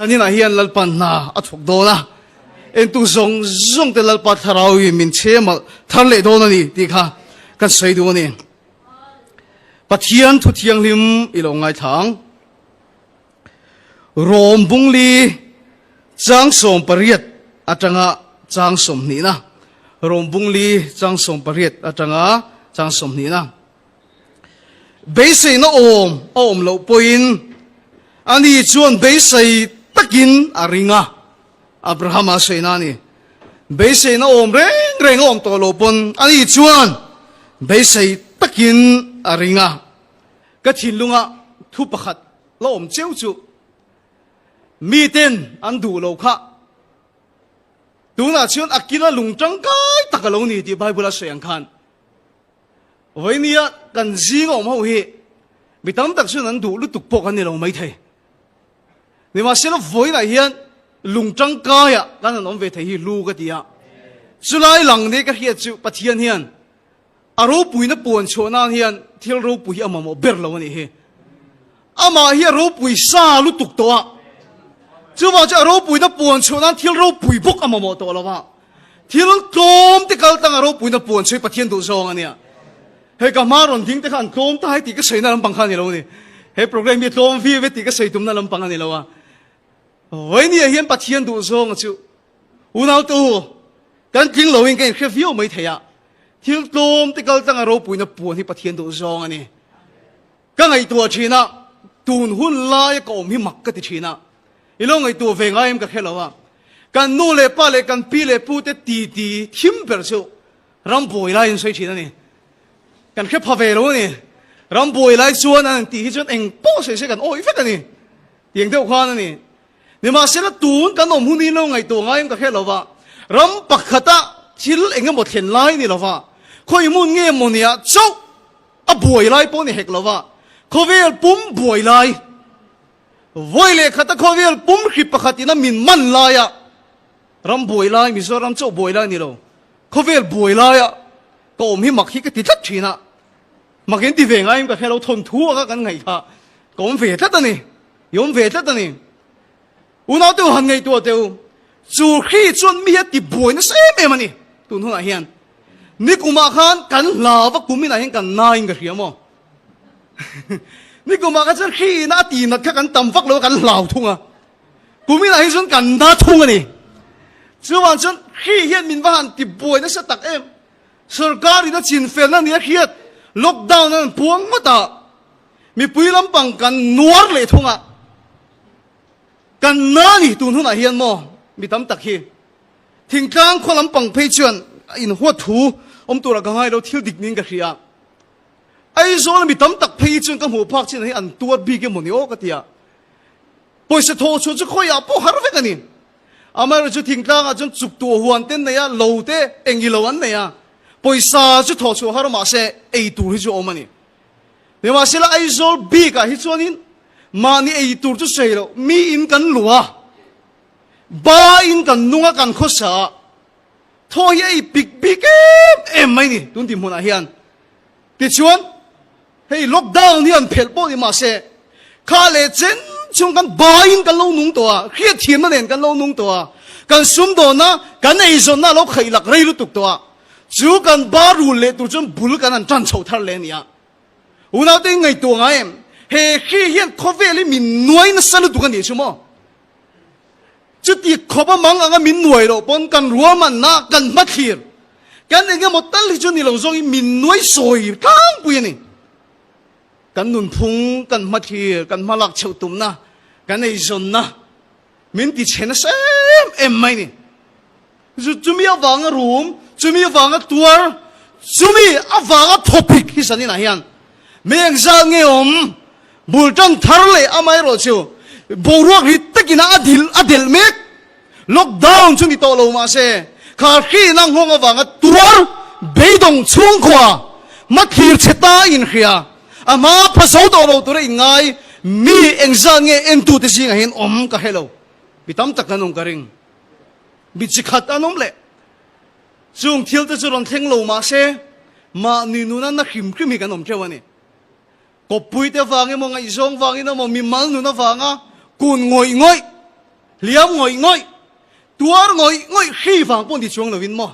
Zaninah hian Lalpa hna a thawk dawn a, entu zawng zawng te Lalpa thlarauin min chhe malh thar leh dawn a ni tih kha kan sawi duh a ni. Pathian thu thianghlim i lo ngaithla ang. Rom bungli chang 18 atanga chang 20na. Rom bungli chang 18 atanga chang 20na. Beiseina awm a awm loh pawhin ani chuan beisei takin a ring a, Abrahama sawiina a ni. Beiseina awm reng reng a awm tawh loh pawn ani chuan beisei takin a ring a. Ka thinlunga thu pakhat la awm cheu chu miten an duh lo kha tunah chuan a kila lung tangkai tak a lo ni tih Bible a sawi ang khan Vawinia kan zing awm ho hi mi tam tak chuan an duh lutuk pawh kan ni lo maithei. Nimahsela vawiinah hian lung tangkaiah kan han awm ve thei hi hlu ka ti a. Chulai lang nia ka hriat chu Pathian hian a ropuina puan chhuah nan hian thil ropui hi a mamawh ber lo a nih hi. Amah hi a ropui sa lutuk tawh a, chuvang chu a ropuina puan chhuah nan thil ropui bawk a mamawh tawh lo a. Thil tlawm te kal tang a ropuina puan chhui Pathian duh zawng a nia. Hei ka hma rawn ding te kha an tlawm ta hai tih ka sawina lampang kha a ni lo a ni. He program hi tlawm viau e tih ka sawi tumna lampang a ni lo a. Vawinia hian Pathian duh zawng a chu unau te u kan tling loin ka inhre viau mai thei a. Thil tlawm te kal tang a ropuina puan hi Pathian duh zawng a ni. Ka ngaihtuah thin a, tun hun laia ka awm hi mak ka ti thin a, i lo ngaihtuah ve ngai em ka hre lo a, kan nu leh pa leh kan pi leh pu te ti ti thim ber chu ram buai lai an sawi thin a ni. Kan hre pha ve lo a ni. Ram buai lai chuan an tih hi chuan eng pawh sawi se kan awih vek a ni. Tiang deuh khan a ni. Nimahsela tun kan awm hun hi lo ngaihtuah ngai em ka hre lo va, ram pakhata thil eng emaw thlen lai ni lo va, khawi hmun nge maw nia chauh A buai lai pawh ni hek lo va, khawvel pum buai lai, vawi leh khata khawvel pum hri pakhat ina min man laia ram buai lai, Mizoram chauh buai lai ni lo, khawvel buai laia ka awm hi mak hi ka ti tlat thin a, mak in ti ve ngaiin ka hre lo, thawnthu anga kan ngaih kha ka awm ve tlat a ni, i awm ve tlat a ni. Unau te u han ngaihtuah teh u, chu hri chuan mi a ti buai nasa em em a ni tun hunah hian. Nikumah khan kan hla va kum inah hian kan nain ka hria maw? Nikumah khan chuan hri ina a ti nat kha kan tam vak lo a kan hlau thung a. Kum inah hi chuan kan na thung a ni. Chuvang chuan hri hian min va han ti buai nasa tak em. Sorkar in a chinfelna nia hriat lockdown an puang ngawt a, mipui lampang kan nuar leh thung a. Kan na ni tun hunah hian maw mi tam tak hi thingtlang khaw lampang phei chuan a inhuat thu awm turah ka ngai lo thil dik niin ka hria. Aizawl a mi tam tak phei hi chuan ka hmuh phak chin hi an tuar bik emaw ni aw ka ti a. Pawisa thawh chhuah chu khawiah pawh har vek a ni. Amaherawhchu chu thingtlangah chuan chuk tuah huan te an nei a, lo te eng ilo an nei a. Pawisa chu thawh chhuah har mahse ei tur hi chu a awm a ni. Nimahsela Aizawl bikah hi chuanin mahni ei tur chu sawi loh, mi in kan luh a, ba in kan nung a, kan khawsa a, thaw hi a ei pik bik em em mai ni tun tihmunah hian. Tichuan, hei lockdown hi an phelh pawh ni mahse, kha leh chen chung kan ba in kan lo nung tawh a, hriatthiamna nen kan lo nung tawh a, kan sumdawnna, kan eizawnna a lo khaihlak rei lutuk tawh a, Chu kan ba rul leh tur chuan bul kan han tan chho thar leh a ni a. Unaute in ngaihtuah ngai em? He hri hian khawvel hi min nuai nasa lutuk a nih chu maw? Chuti khawp a mang anga min nuai loh pawn kan ruahmanna kan hmathlir kan eng emaw tal hi chu ni lo zawngin min nuai sawi tlangpui a ni. Kan nunphung, kan hmathlir, kan hmalak chhoh tumna, kan eizawnna min ti chhe nasa em em mai ni. Chu chumi avanga rum, chumi avanga tuar, chumi avanga thawpik hi saninah hian mi engzat nge awm bul tan thar leh amaherawh chu boruak ri takina a dil a delh mek. Lockdown chu ni tawh lo mahse kha hrina nghawng avanga tuar beidawng chhungkhua hmathlir chhe ta inhria a hma pha zo tawh lo tura inngai mi engzat nge entute zingah hian awm ka hre lo. Mi tam tak an awm ka ring. Mi chi khat an awm leh. Chung thil te chu rawn thleng lo mah se, mahni nuna na hrim hrim hi kan awm theuh a ni. Kawppui te vang emaw, ngaihzawng vangin emaw, mimal nun avanga kun ngawih ngawih. Hliam ngawih ngawih, tuar ngawih ngawih hri vang pawh ni chuang lovin maw?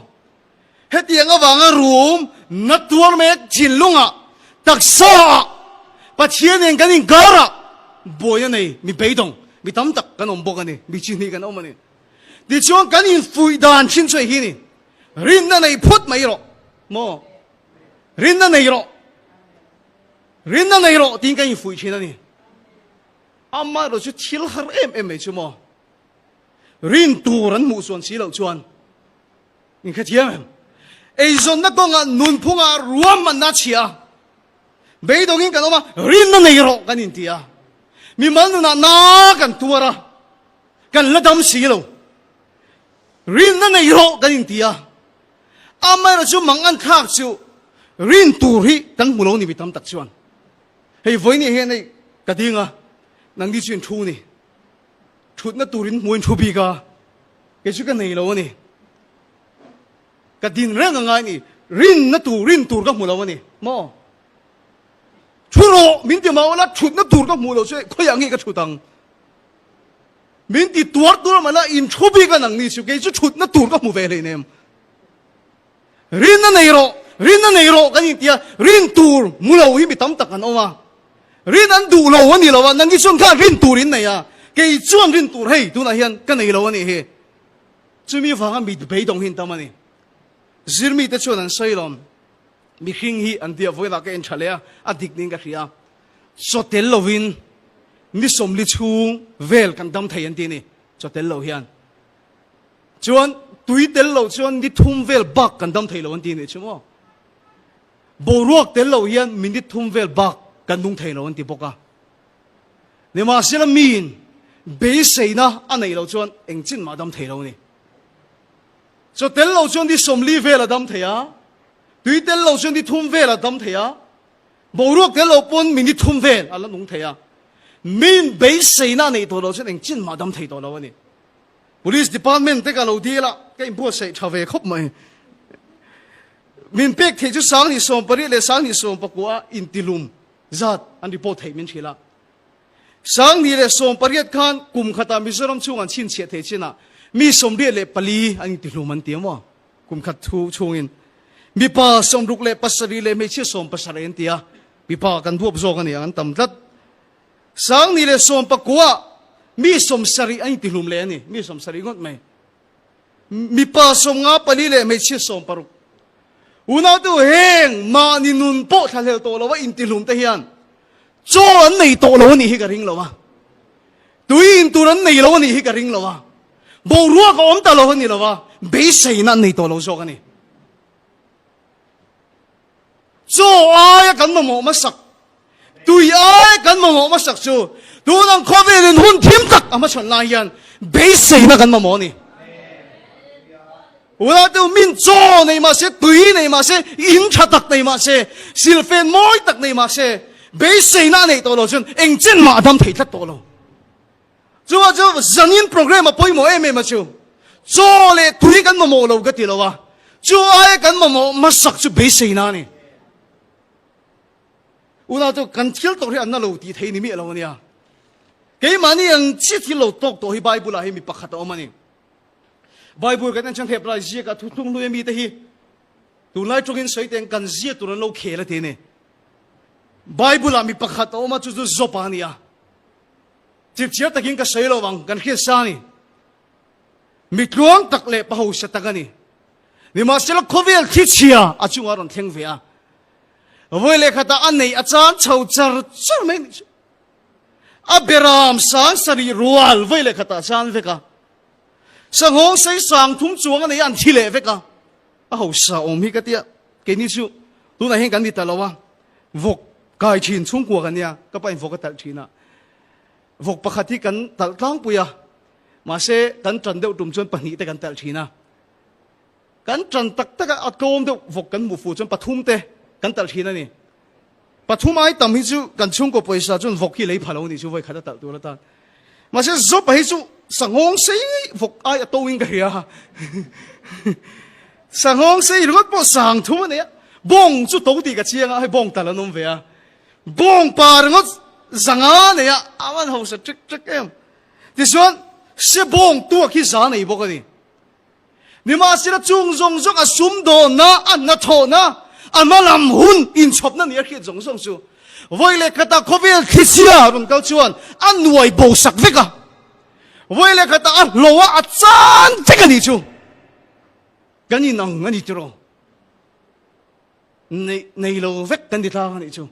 Hetiang avanga rum na tuar mek thinlungah, taksaah, Pathian nen kan inkarah buai a nei, mi beidawng, mi tam tak kan awm bawk a ni, mi chi hnih kan awm a ni. Tichuan kan infuih dan thin chu hei hi a ni, rinna nei phawt mai rawh maw? Rinna nei rawh, rinna nei rawh tiin kan infuih thin a ni. Amaherawh chu thil har em em mai chu maw? Rin tur an hmuh chuan si loh chuan in hrethiam em? Eizawnna kawngah nunphungah ruahmanna a chhia a, beidawngin kan awm a, rinna nei rawh kan inti a, mimal nunah na kan tuar a, kan la dam si lo, rinna nei rawh kan inti a, amaherawh chu mang an thlak chu rin tur hi kan hmu lo ni mi tam tak chuan. Hei vawiin hian hei ka ding a, nangni chu in thu ni. Thutna turin hmuin thu bik a, kei chu ka nei lo a ni. Ka din reng a ngai ni, rinna tur, rin tur ka hmu lo a ni. Maw? Thu rawh, min ti mau la, thutna tur ka hmu lo chu khawiah nge ka thut ang? Min ti tuar tur a la, in thu bik a nang ni chu, kei chu thutna tur ka hmu ve hleinem. Rinna nei rawh, rinna nei rawh kan intia, rin tur mu lo hi mi tam tak an awm a. Rin an duh lo a ni lo a, nangni chuan khan rin tur in nei a, kei chuan rin tur hei tunah hian ka nei lo a nih hi. Chumi vanga mi beidawng hi an tam a ni. Zirmite chuan an sawi lawm, mihring hi an tia vawilah ka en tha leh a, a dik niin ka hria. Chaw tel lovin ni sawmli chhung vel kan dam thei an ti a ni, chaw tel lo hian. Chuan tui tel lo chuan ni thum vel bak kan dam thei lo an ti nih chu maw? Boruak tel lo hian minute thum vel bak kan nung thei lo an ti bawk a. Nimahsela miin beiseina a neih loh chuan engchin mah a dam thei lo a ni. Chaw tel lo chuan ni 40 vel a dam thei a, tui tel lo chuan ni thum vel a dam thei a, boruak tel lo pawn minute thum vel a la nung thei a. Miin beiseina a neih tawh loh chuan engchin mah a dam thei tawh lo a ni. Police department te ka lo dil a, ka inbuatsaih tha ve khawp mai. Min pek theih chu 2018 leh 2019 intilum zat an report theih min hrilh a. 2018 khan kum khatah Mizoram chhung an chhinchhiah thei chinah mi 84 an intihlum an ti a maw? Kum khat thu chhungin mipa 67 leh hmeichhia 70 an ti a, mipa kan duap zawk a ni ang an tam tlat. 2019 mi 70 an intihlum leh a ni, mi 70 ngawt mai. Mipa 54 leh hmeichhia 60. Unautu heng mahni nun pawh thlahlel tawh lo a intihlum te hian chaw an nei tawh lo a nih hi ka ring lo a. Tui in tur an nei lo a nih hi ka ring lo a. Boruak a awm ta lo a ni lo a, beiseina an nei tawh lo zawk a ni. Chaw aia kan mamawh hmasak, tui aia kan mamawh hmasak chu tun ang khawvelin hun thim tak a hmachhawn lai hian beiseina kan mamawh a ni. Unau min chaw nei mah se, tui nei mah se, in tha tak nei mah se, silfen mawi tak nei mah se, beiseina a neih tawh lo chuan engchen mah a dam thei tlat tawh lo. Chuvang chu zanin program a pawimawh em em a chu. Chaw leh tui kan mamawh lo ka ti lo a, chu aia kan mamawh hmasak chu beiseina a ni. Unau chu kan thil tawh hi an na lo tih thei ni miah lo a nia. Keimahni ang chi thil lo tawk tawh hi Bible ah hi mi pakhat a awm a ni. Bible kan en chuan Hebrai ziakah thuthlung hlui a mite hi tunlai tawngin sawi teng kan zia tur an lo khel a ti a ni. Bible ah mi pakhat a awm a chu chu Job-a a ni a. Chipchiar takin ka sawi lo ang, kan hriat sa a ni. Mi tluang tak leh pahausa tak a ni. Nimahsela khawvel thichhia a chungah a rawn thleng ve a. Vawi leh khatah a neih a chan chho char char mai ni chu. A beram sang sarih rual vawi leh khatah a chan vek a. Sanghawng sei sang thum chuang a nei a an thi leh vek a. A hausa awm hi ka tia keini chu tunah hian kan ni ta lo a. Vawk kai thin chhungkua kan nia, ka pa in vawk a talh thin a. Vawk pakhat hi kan talh tlangpui a, mahse kan tan deuh tum chuan pahnih te kan talh thin a. Kan tan tak tak a, a tlawm deuh vawk kan hmuh fuh chuan pathum te kan talh thin a ni. Pathum ai tam hi chu kan chhungkaw pawisa chuan vawk hi lei pha lo ni chu vawi khat a talh tur atan. Mahse Job-a hi chu sanghawng sei vawk ai a to in ka hria. Sanghawng sei ringawt pawh sang thum a nei a, bawng chu to tih ka chiang a, hei bawng tal an awm ve a. Bawng pa ringawt zanga a nei a, a van hausa ṭek ṭek em. Tichuan. Sebawng tuak hi za nei bawk a ni. Nimahsela chung zawng zawng a sumdawnna, a hnathawhna, a hmalam hun inchhawpna nia hriat zawng zawng chu vawi leh khatah khawvel thlichhia rawn kal chuan a nuai bo sak vek a, vawi leh khatah a hlo a, a chan vek a nih chu. Kan inang a ni tiraw? Neih nei lo vek kan ti tlang a nih chu.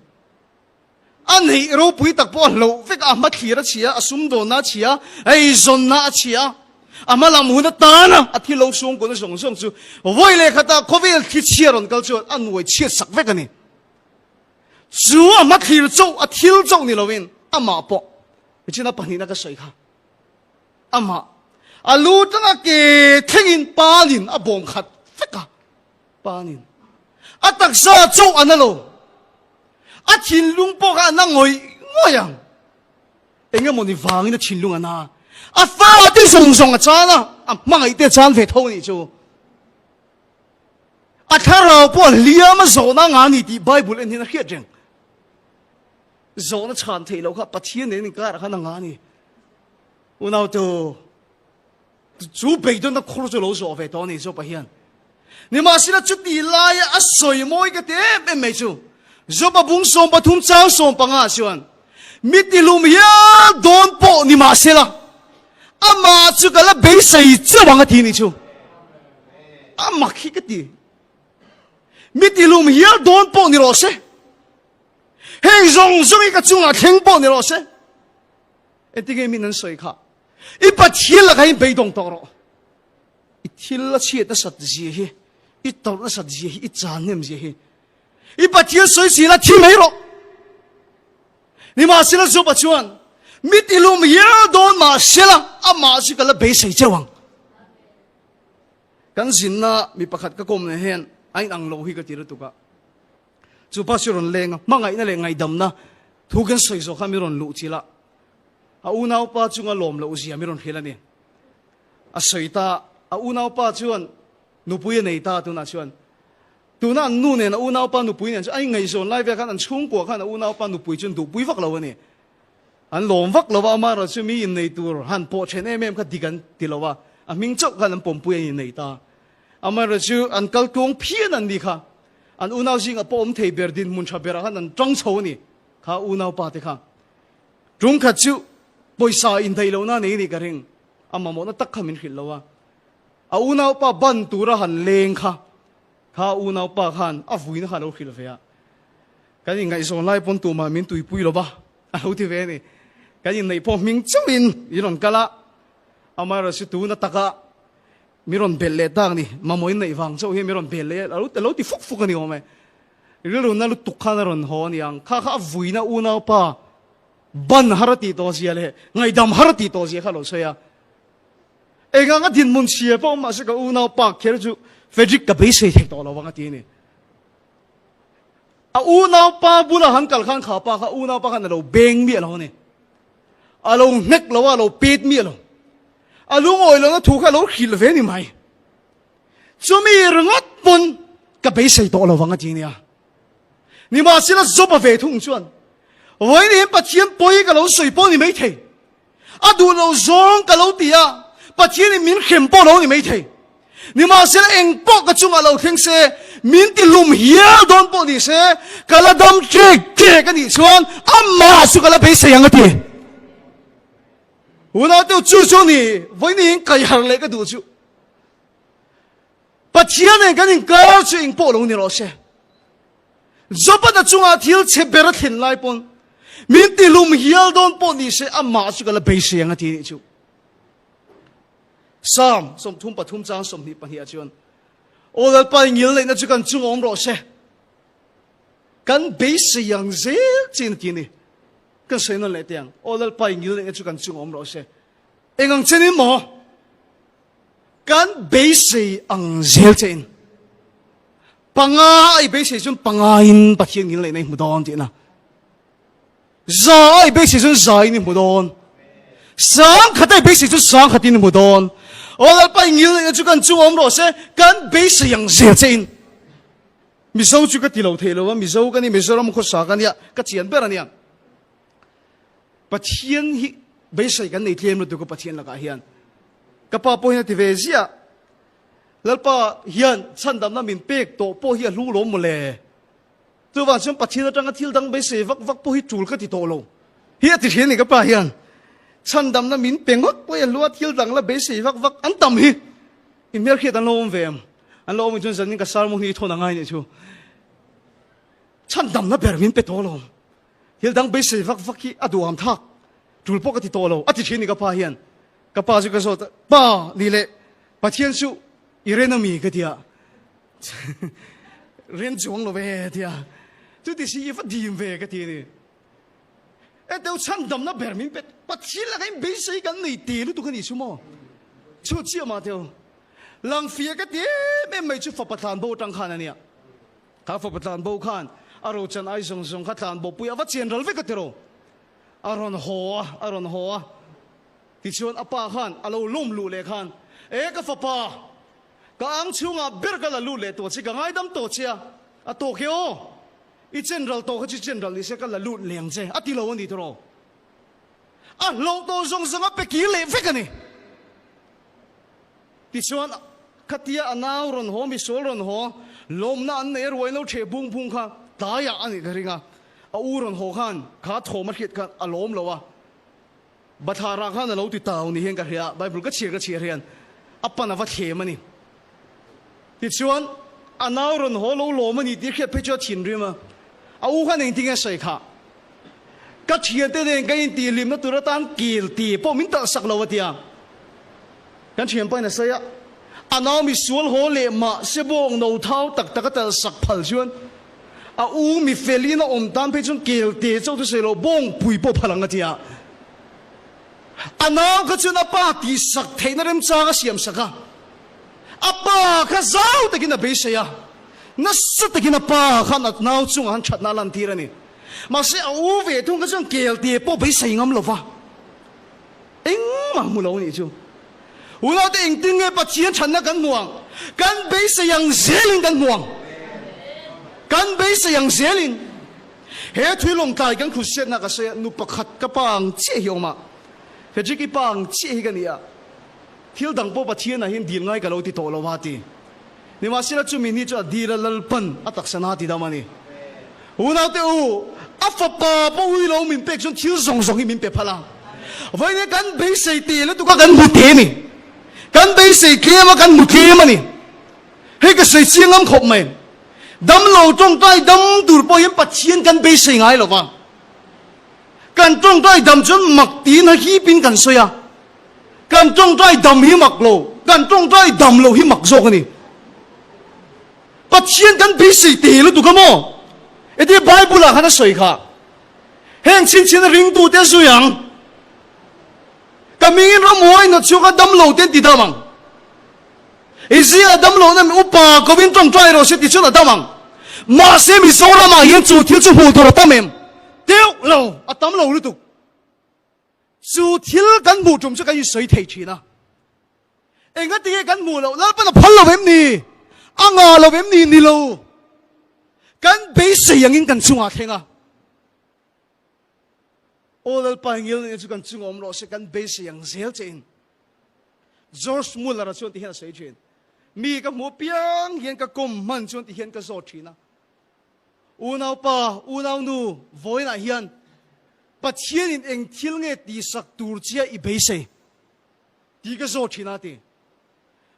A neih ropui tak pawh a hloh vek a, a hma thlir a chhia, a sumdawnna a chhia, a eizawnna a chhia, a hma lam hun atana a thil lo suangkuahna zawng zawng chu vawi leh khatah khawvel thli chhia rawn kal chuan a nuai chhiat sak vek a ni. Chu a hma thlir chauh, a thil chauh ni loin amah pawh, nichina pahnihna ka sawi kha, amah a lu tanga ke thlengin panin a bawm khat vek a. Panin a taksa chauh a na lo, a thinlung pawh kha a na ngawih ngawih ang. Eng emawni vangin a thinlung a na. A fate zawng zawng a chan a, a hmangaih te a chan ve tho a nih chu. A thlarau pawh a hliam a zawhna nga ni tih Bible en hian a hriat reng. Zawhna chhan theih loh kha Pathian nen inkarah khan a nga ni. Unautu. Chu beidawnna khur chu lo zawh ve tawh a ni Jopa hian. Nimahsela chuti laia a sawi mawi ka ti em em mai chu, Jopa bung 13 chang 15 chuan, Mi tilum hial dawn pawh nimahsela amah chu ka la beisei chauh ang a ti nih chu. A mak hi ka ti. Mi tilum hial dawn pawh ni rawh se. Heng zawng zawng hi ka chungah thleng pawh ni rawh se. Engtinge min an sawi kha? I Pathian lakah hian beidawng tawh rawh. I thil a chhiat nasat zia hi, i tawrh nasat zia hi, i chan hnem zia hi. I Pathian sawi si la thi mai rawh. Nimahsela Joba chuan, Mi tilum hial dawn mahsela amah chu ka la beisei cheu ang. Kan zinna mi pakhat ka kawm nen hian a inang lo hi ka ti lutuk a. Chu pa chu rawn leng a, hmangaihna leh ngaihdamna thu kan sawi zawh kha mi rawn luh chilh a. A unaupa chunga lawm loh zia mi rawn hrilh a ni. A sawi ta, a unaupa chuan nupui a nei ta tunah chuan. Tuna an nu nen a unaupa nupui nen chuan a ingaihzawn lai vel khan an chhungkua khan a unaupa nupui chuan duhpui vak lo a ni. An lawm vak lo a, amaherawh chu mi innei tur han pawh then em em kha dik an ti lo a, a hming chauh khan an pawmpui an innei ta. Amaherawh chu an kal tluang phian an ni kha. An unau zingah pawh awm thei ber dinhmun tha berah khan an tang chho a ni kha unaupa te kha. Tum khat chu pawisa indaih lohna nei nih ka ring, a mamawhna tak kha min hrilh lo a. A unaupa ban tura han leng kha, kha unaupa khan a vuina kha a lo hrilh ve a. Kan inngaihzawn lai pawn tumah min tuipui lo va, a lo ti ve a ni. Kan inneih pawh hming chauhin i rawn kal a, amaherawhchu chu tuna taka mi rawn belh leh tak ni, mamawh inneih vang chauh hian mi rawn belh leh a, a lo ti fuk fuk a ni awm e. Rilruna lutuk khan a rawn haw a ni ang. Kha kha a vuina unaupa ban har a tih tawh zia leh ngaihdam har a tih tawh zia kha a lo sawi a. Eng anga dinhmun chhia pawh awm mahse ka unaupa kher chu Frederick ka beisei thei tawh lo ang a ti a ni. A unaupa bula han kal khan kha pa kha unaupa khan a lo beng miah lo a ni. A lo hnek lo a, a lo pet miah lo. A lungawi lohna thu kha a lo hrilh ve ni mai. Chumi ringawt pawn ka beisei tawh lo vang a ti nia. Nimahsela Job-a ve thung chuan, Vawiin hian Pathian pawi ka lo sawi pawh ni maithei. A duh lo zawng ka lo ti a, Pathianin min hrem pawh lo ni maithei. Nimahsela eng pawh ka chungah lo thleng se, min ti hlum hial dawn pawh ni se, ka la dam ṭek ṭek a nih chuan amah chu ka la beisei ang a ti. Unauteu chu chu ni, vawiin hian kaiharh leh ka duh chu. Pathian nen kan inkar chu eng pawh lo ni rawh se. Job-a chungah thil chhe ber a thlen lai pawn min tihlum hial dawn pawh ni se amah chu ka la beisei ang a ti nih chu. Psalm 33 chang 22 ah chuan Aw Lalpa i ngil neihna chu kan chungah awm rawh se. Kan beisei ang zel chin a ti a ni. Kan sawi nawn leh teh ang. Aw Lalpa i ngil neihna chu kan chungah awm rawh se. Eng ang chenin maw? Kan beisei ang zel che in panga ai beisei chuan panga in Pathian ngil neihna i hmu dawn tihna. Za ai beisei chuan za in i hmu dawn. Sangkhat ai beisei chuan sangkhat in i hmu dawn. Aw Lalpa i ngil neihna chu kan chung awm rawh se, kan beisei ang zel che in. Mizo chu ka ti lo thei lo a, Mizo ka ni, Mizoram khawsa ka nia, ka chian ber a nia. Pathian hi beisei kan nei tlem lutuk a Pathian lakah hian. Ka pa pawhin a ti ve ziah. Lalpa hian chhandamna min pek tawh pawh hi a hlu lawm mawle. Chuvang chuan Pathian atanga thil dang beisei vak vak pawh hi tul ka ti tawh lo. Hi a ti hrian ni ka pa hian. Chhandamna min pe ngawt pawh hi a hlua thil dang la beisei vak vak an tam hi. In hmelhriat an lo awm ve em? An lo awm in chuan zanin ka sermon hi i thawn a ngai nih chu. Chhandamna ber min pe tawh lawm. Thil dang beisei vak vak hi a duham thak. Tul pawh ka ti tawh lo a ti thin ni ka pa hian. Ka pa chu ka zawt a, Pa ni leh Pathian chu i ren a mi ka ti a. Ren chuang lo ve ti a. Chuti si i va dim ve ka ti a ni. E deuh chhandamna ber min pe Pathian laka in beisei kan nei te lutuk a nih chu maw. Chu chiah mah teu. Langfia ka ti em em mai chu fapa tlan bo atang khan a nia. Kha fapa tlan bo khan a rochan ai zawng zawng kha tlan bo pui a va chian ral vek a tiraw. A rawn haw a, a rawn haw a. Tichuan a pa khan a lo lawm luh leh khan, E ka fapa, ka ang chhungah ber ka la lut leh tawh che, ka ngaidam tawh che a, a tawk e aw, i chen ral tawh kha chu chen ral ni se ka la lut leh ang che, a ti lo a ni tawh. A hlauh tawh zawng zawng a pe kir leh vek a ni. Tichuan khatia a nau rawn haw, misual rawn haw, lawmna an nei a ruai lo theh bung bung kha tlaiah a nih ka ring a, a u rawn haw khan kha thawm a hriat khan a lawm lo a, Bathlarah khan a lo ti tau ni hian ka hria a, Bible ka chhiar ka chhiar hian a pan a va thlem a ni. Tichuan a nau rawn haw lo lawm a ni tih hriat phei chu a thinrim a, a u khan engtin nge a sawi khah? Ka thiante nen ka intihhlimna tur atan kil ti pawh min talh sak lo a ti a. Kan thianpa in a sawi a, a nau misual haw leh mahse bawng no thau tak tak a talh sak phal chuan a u mi felin a awm tan phei chuan kel te chauh chu sawi loh bawng pui pawh phal ang a ti a. A nau kha chuan a pa tihsak theihna remchang a siam sak a, a pa kha zau takin a beisei a, nasa takin a pa khan a nau chungah han thatna a lantir a ni. Mahse a u ve thung kha chuan kel te pawh beisei ngam lo va, engmah hmu lo a nih chu. Unaute engtin nge Pathian thatna kan hmu ang? Kan beisei ang zelin kan hmu ang. Kan beisei ang zelin. He thui lawngtlai kan khusiatna ka sawi a, nu pakhat ka pa ang chiah hi a awm a, Frederick i pa ang chiah hi ka ni a, thil dang pawh Pathianah hian dil ngai ka lo ti tawh lo a ti. Nimahsela chumi ni chu a dil a Lalpan a taksa na ti dam a ni. Unaute u, a fapa pawh ui lo min pek chuan thil zawng zawng hi min pe phal a. Vawiin kan beisei te lutuk a kan hmu te a ni. Kan beisei tlem a kan hmu tlem a ni. Hei ka sawi chiang ngam khawp mai. Damlo tawngtai dam tur pawh hian Pathian kan beisei ngai lo va. Kan tawngtai dam chuan mak tiin a hipin kan sawi a. Kan tawngtai dam hi mak lo, kan tawngtai dam lo hi mak zawk a ni. Pathian kan beisei te lutuk a maw? Eti Bible ah khan a sawi kha. Heng chhinchhian a ringtute a zui ang. Ka mingin ramhuai na chhuak a damlo te an ti dam ang. I zia a dam lohna mi upa kovin tawngtai rawh se ti chuan a dam ang. Mahse Mizoramah hian chu thil chu hmuh tur a tam em? Deuh lo, a tam lo lutuk. Chu thil kan hmuh tum chu kan insawi thei thin a. Engati nge kan hmuh loh? Lalpan a phal lo em ni? A ngah lo em ni? Ni lo. Kan beisei angin kan chungah a thleng a. Aw Lalpa ngilna chu kan chungah awm rawh se, kan beisei ang zel che in. George Muller-a chuan ti hian a sawi thin, Mi ka hmuh apiang hian ka kawm hman chuan ti hian ka zawt thin a. Unaupa, unaunu, vawiinah hian Pathianin eng thil nge tihsak tur chia i beisei tih ka zawt thin a ti.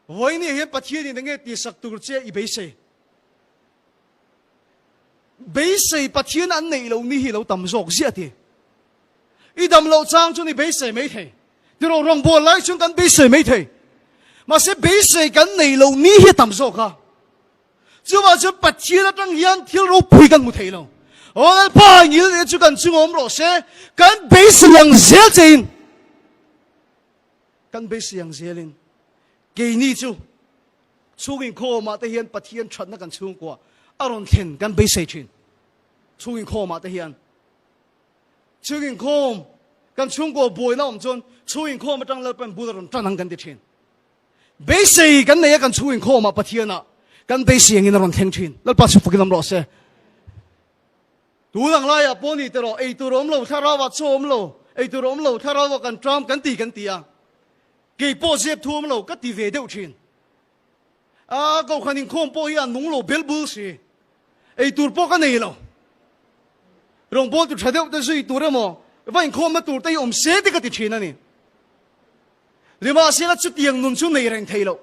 Vawiinah hian Pathianin eng nge tihsak tur chia i beisei? Beisei Pathian an neih loh ni hi lo tam zawk ziah ti. I dam loh chang chuan i beisei mai thei. Tiraw rawngbâwl lai chuan kan beisei mai thei. Mahse beisei kan neih loh ni hi a tam zawk a. Chuvang chuan Pathian atang hian thil ropui kan hmu thei lo. Aw Lalpa ngil nen chu kan chungawm rawh se, kan beisei ang zel chein, kan beisei ang zelin keini chu chhung inkhawmah te hian Pathian thatna kan chhungkua a rawn thlen kan beisei thin. Chhung inkhawmah te hian. Chhung inkhawm, kan chhungkaw buaina awm chuan chhung inkhawm atang Lalpan bul a rawn tan ang kan ti thin. Beisei kan nei a kan chhung inkhawmah Pathianah kan beisei angin a rawn thleng thin. Lalpa chu fakin awm rawh se. Tun ang laiah pawh ni te rawh, ei tur awm lo, thlarauah chaw awm lo, ei tur awm lo, thlarauah kan ṭam kan ti kan ti a. Kei pawh zep thu awm lo ka ti ve deuh thin. A kohhran inkhawm pawh hi a nung lo bel bul si. Ei tur pawh ka nei lo. Rawngbawltu tha deuh te zui tur emaw va inkhawmna tur te hi awm se te ka ti thin a ni. Nimahsela chutiang nun chu nei reng thei lo.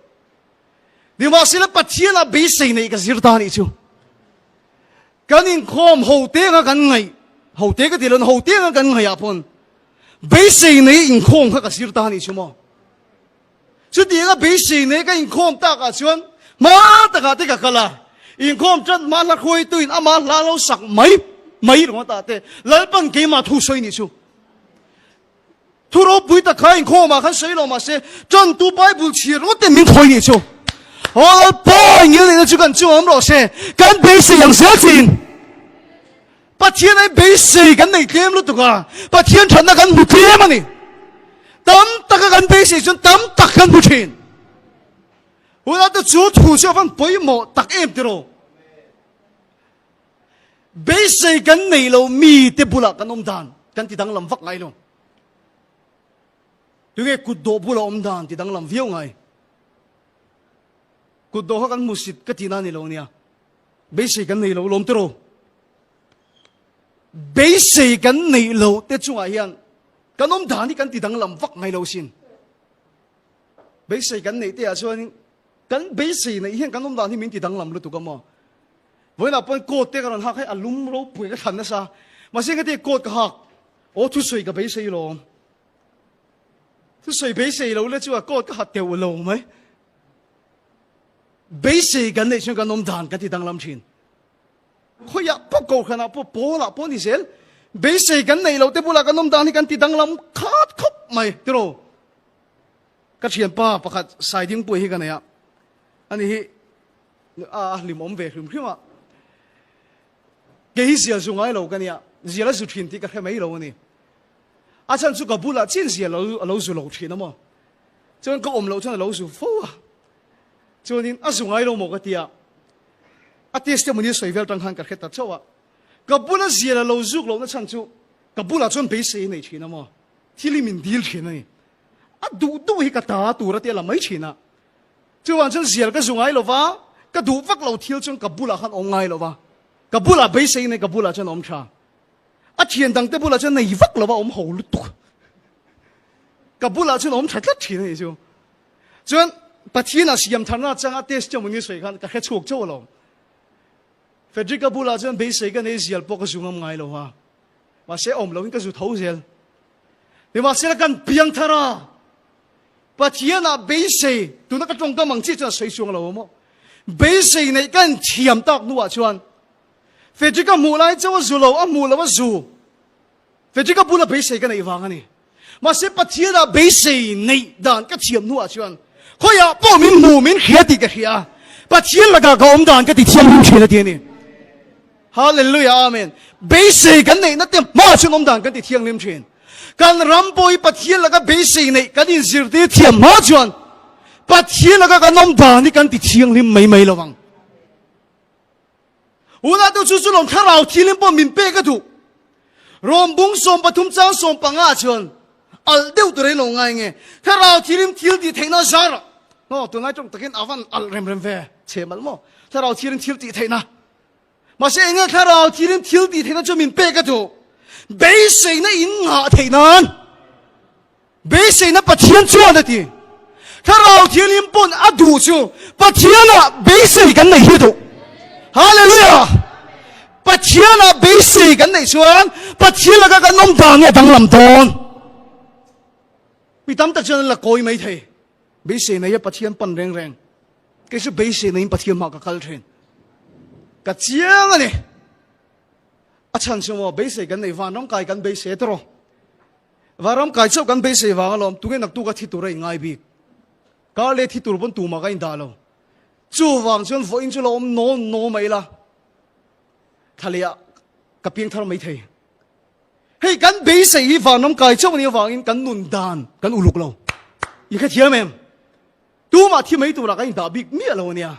Nimahsela Pathianah beisei neih ka zir ta nih chu. Kan inkhawm ho te anga kan ngaih, ho te ka ti lo, ho te anga kan ngaih ah pawn beisei nei inkhawm kha ka zir ta nih chu maw. Chutianga beisei nei ka inkhawm takah chuan hma takah te ka kal a, inkhawm tan hma hla hruaituin ama hla lo sak mai mai ringawt ah te Lalpan keimah thu sawi nih chu. Thu ropui tak kha inkhawmah khan sawi lo mahse tantu Bible chhiar ringawt ten min thawi nih chu. Aw Lalpa engil nihna chu kan chuang awm rawh se, kan beisei ang zel chin. Pathian ai beisei kan nei tlem lutuk a, Pathian thatna kan hmu tlem a ni. Tam taka kan beisei chuan tam tak kan hmu thin. Hunah te chu thu chu a van pawimawh tak em tiraw? Beisei kan nei lo mi te bulah kan awm dan kan ti danglam vak ngai lo. Tunge kut dawh bula awm dan ti danglam viau ngai. Kut dawh kha kan hmusit ka tihna ni lo nia. Beisei kan nei lo lawm tiraw? Beisei kan neih lo te chungah hian kan awm dan hi kan ti danglam vak ngai lo sin. Beisei kan neih te ah chuan kan beisei neih hian kan awm dan hi min ti danglam lutuk a maw? Vawiinah pawn coat te ka rawn hak hei a lum ropui ka thlan nasa. Mahse engati coat ka hak? Aw thusawi ka beisei lawm. Thusawi beisei lo le chu a coat ka ha teuh lo mai. Beisei kan neih chuan kan awm dan kan ti danglam thin. Khawiah pawh kohhranah pawh pawlah pawh ni zel. Beisei kan neih loh te bulah kan awm dan hi kan ti danglam khat khawp mai tiraw. Ka thianpa pakhat Saidingpuii hi ka nei a, ani hi a hlim awm ve hrim hrim a. Kei hi zial zu ngai lo ka nia, zial a zu thin tih ka hre mai lo a ni. A chhan chu ka bulah chin zial a lo zu lo thin a maw. Chuan ka awm loh chuan a lo zu fo a. Chuanin a zu ngai lo maw ka ti a. A testimony a sawi vel tang khan ka hre ta chauh a. Ka bula zial a lo zuk lohna chhan chu ka bulah chuan beisei a nei thin a maw. Thil hi min dil thin a ni. A duh duh hi ka ta tur a ti a la mai thin a. Chuvang chuan zial ka zu ngai lo va, ka duh vak lo thil chuan ka bulah khan awm ngai lo va. Ka bulah beisei nei ka bulah chuan awm tha. A thian dangte bulah chuan nei vak lo va awm ho lutuk. Ka bulah chuan awm tha tlat thin a nih chu. Chuan Pathianah siam tharna changa testimony sawi khan ka hre chhuak chauh alawm. Frederick-a bulah chuan beisei ka nei zial pawh ka zu ngam ngai lo a. Mahse awm loin ka zu tho zel. Nimahsela kan piang thar a. Pathianah beisei, tuna ka tawngkam ang chiah chuan a sawi chuang lo maw? Beisei neih kan thiam tak hnuah chuan Frederick-a hmuh lai chauh a zu lo, a hmuh lo a zu. Frederick-a bula beisei ka neih vang a ni. Mahse Pathianah beisei neih dan ka thiam hnuah chuan khawiah pawh min hmu, min hria tih ka hria a. Pathian lakah ka awm dan ka ti thianghlim thin a ti a ni. Hallelujah Amen. Beisei kan neihna te hma chuan awm dan kan ti thianghlim thin. Kan ram pawh hi Pathian laka beisei neih kan inzirtir thiam hma chuan Pathian laka kan awm dan hi kan ti thianghlim mai mai lo ang. Unau te chu chu lawm thlarau thianghlim pawh min pek a duh. Rom bung 13 chang 15 chuan alh deuh tur in lo ngai nge. Thlarau thianghlim thil tih theihna zar ah. Aw tunlai tawng takin a van alh rem rem ve chhe malh maw. Thlarau thianghlim thil tih theihna. Mahse enge thlarau thianghlim thil tih theihna chu min pek a duh. Beiseina in nghah theih nan. Beiseina Pathian chuan a ti. Thlarau thianghlim pawn a duh chu Pathianah beisei kan nei hi duh. Hallelujah! Pathianah beisei kan neih chuan Pathian laka kan awm dan nge danglam dawn. Mi tam tak chuan an la kawi mai thei. Beisei nei a Pathian pan reng reng. Kei chu beisei neiin Pathian hmah ka kal thin. Ka chiang a ni. A chhan chu maw beisei kan nei vanram kai kan beisei tawh. Vanram kai chauh kan beisei vang alawm tunge naktuk a thi tur a inngai bik. Kar leh thi tur pawn tumah ka indah lo. Chuvang chuan vawiin chu lo awm naw naw mai ila. Thla leh ah ka piang thar mai thei. Hei kan beisei hi vanram kai chauh anih avangin kan nun dan kan uluk lo. I hrethiam em? Tumah thi mai turah kan indah bik miah lo ania.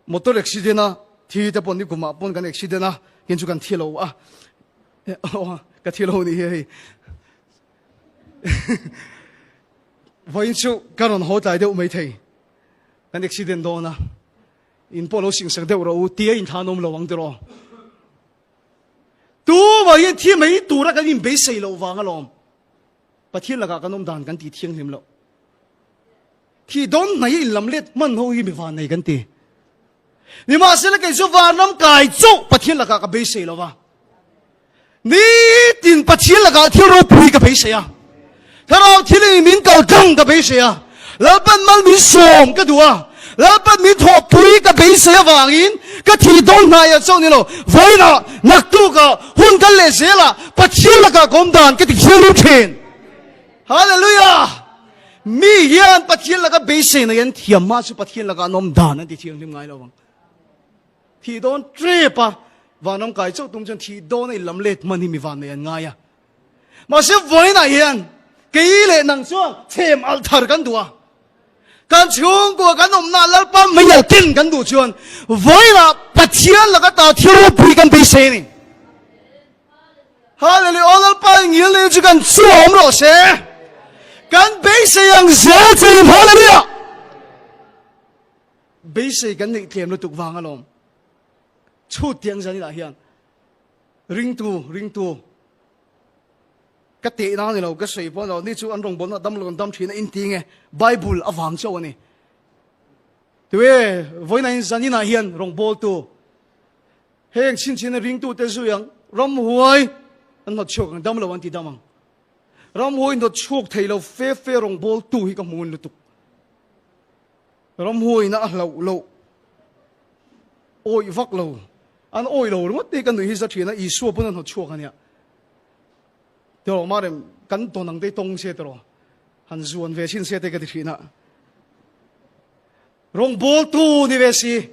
Motor accident a thi te pawh ni kumah pawn kan accident a kin chu kan thi lo a. Ka thi lo ni hi hei. Vawiin chu ka rawn haw tlai deuh maithei. Kan accident dawn a, in pawh lo singsak deuh rawh u tia inthlan awm lo ang tiraw. Tumah hian thi mai tura kan inbeisei loh vang alawm. Pathian lakah kan awm dan kan tih thianghlim loh. Thi dawn hnai in lam let hman ho hi mi van nei kan ti. Nimahsela kei chu vanram kai chauh Pathian lakah ka beisei lo va. Nitin Pathian lakah thil ropui ka beisei a. Thlarau thil in min kal tlang ka beisei a. Lalpan mal min sawm ka duh a. Lalpan min thawhpui ka beisei avangin ka thi dawn hnaiah chauh ni lo, vawiinah, naktukah, hun kal leh zelah Pathian lakah ka awm dan ka ti thianghlim thin. Hallelujah! Mi hian Pathian laka beisei nei an thiam mah chu Pathian lakah an awm dan an ti thianghlim ngai lo ang. Thih dawn trep a, vanram kai chauh tum chuan thih dawn a in lam let hman hi mi van nei an ngai a. Mahse vawiinah hian kei leh nang chuan chhem alh thar kan duh a. Kan chhungkua kan awmna Lalpa meial ken kan duh chuan vawiinah Pathian laka ta thil ropui kan beisei a ni. Hallelujah! Aw Lalpa i ngil nei chu kan chu awm rawh se. Kan beisei ang zel che in Hallelujah! Beisei kan neih tlem lutuk vang alawm. Chhut tiang zaninah hian ringtu ringtu ka tehna ni lo ka sawi pawh lo ni chu an rawngbawlna dam lo dam thin a in ti nge Bible avang chauh a ni. Tuwe vawiin in zaninah hian rawngbawltu Heng chhinchhina ringtute zui ang, ramhuai an hnawt chhuak ang, dam lo an ti dam ang. Ramhuai hnawt chhuak thei lo fe fe rawngbawltu hi ka hmu ngun lutuk. Ramhuaina a hlauh loh, awih vak lo, an awih lo ringawt te hi ka nuih hi za thin a, Isua pawn a hnawt chhuak a nia. Tiraw Marem, kan tawn ang te hi tawng se tiraw, han zuan ve chhin se te ka ti thin a. Rawngbawltu ni ve si,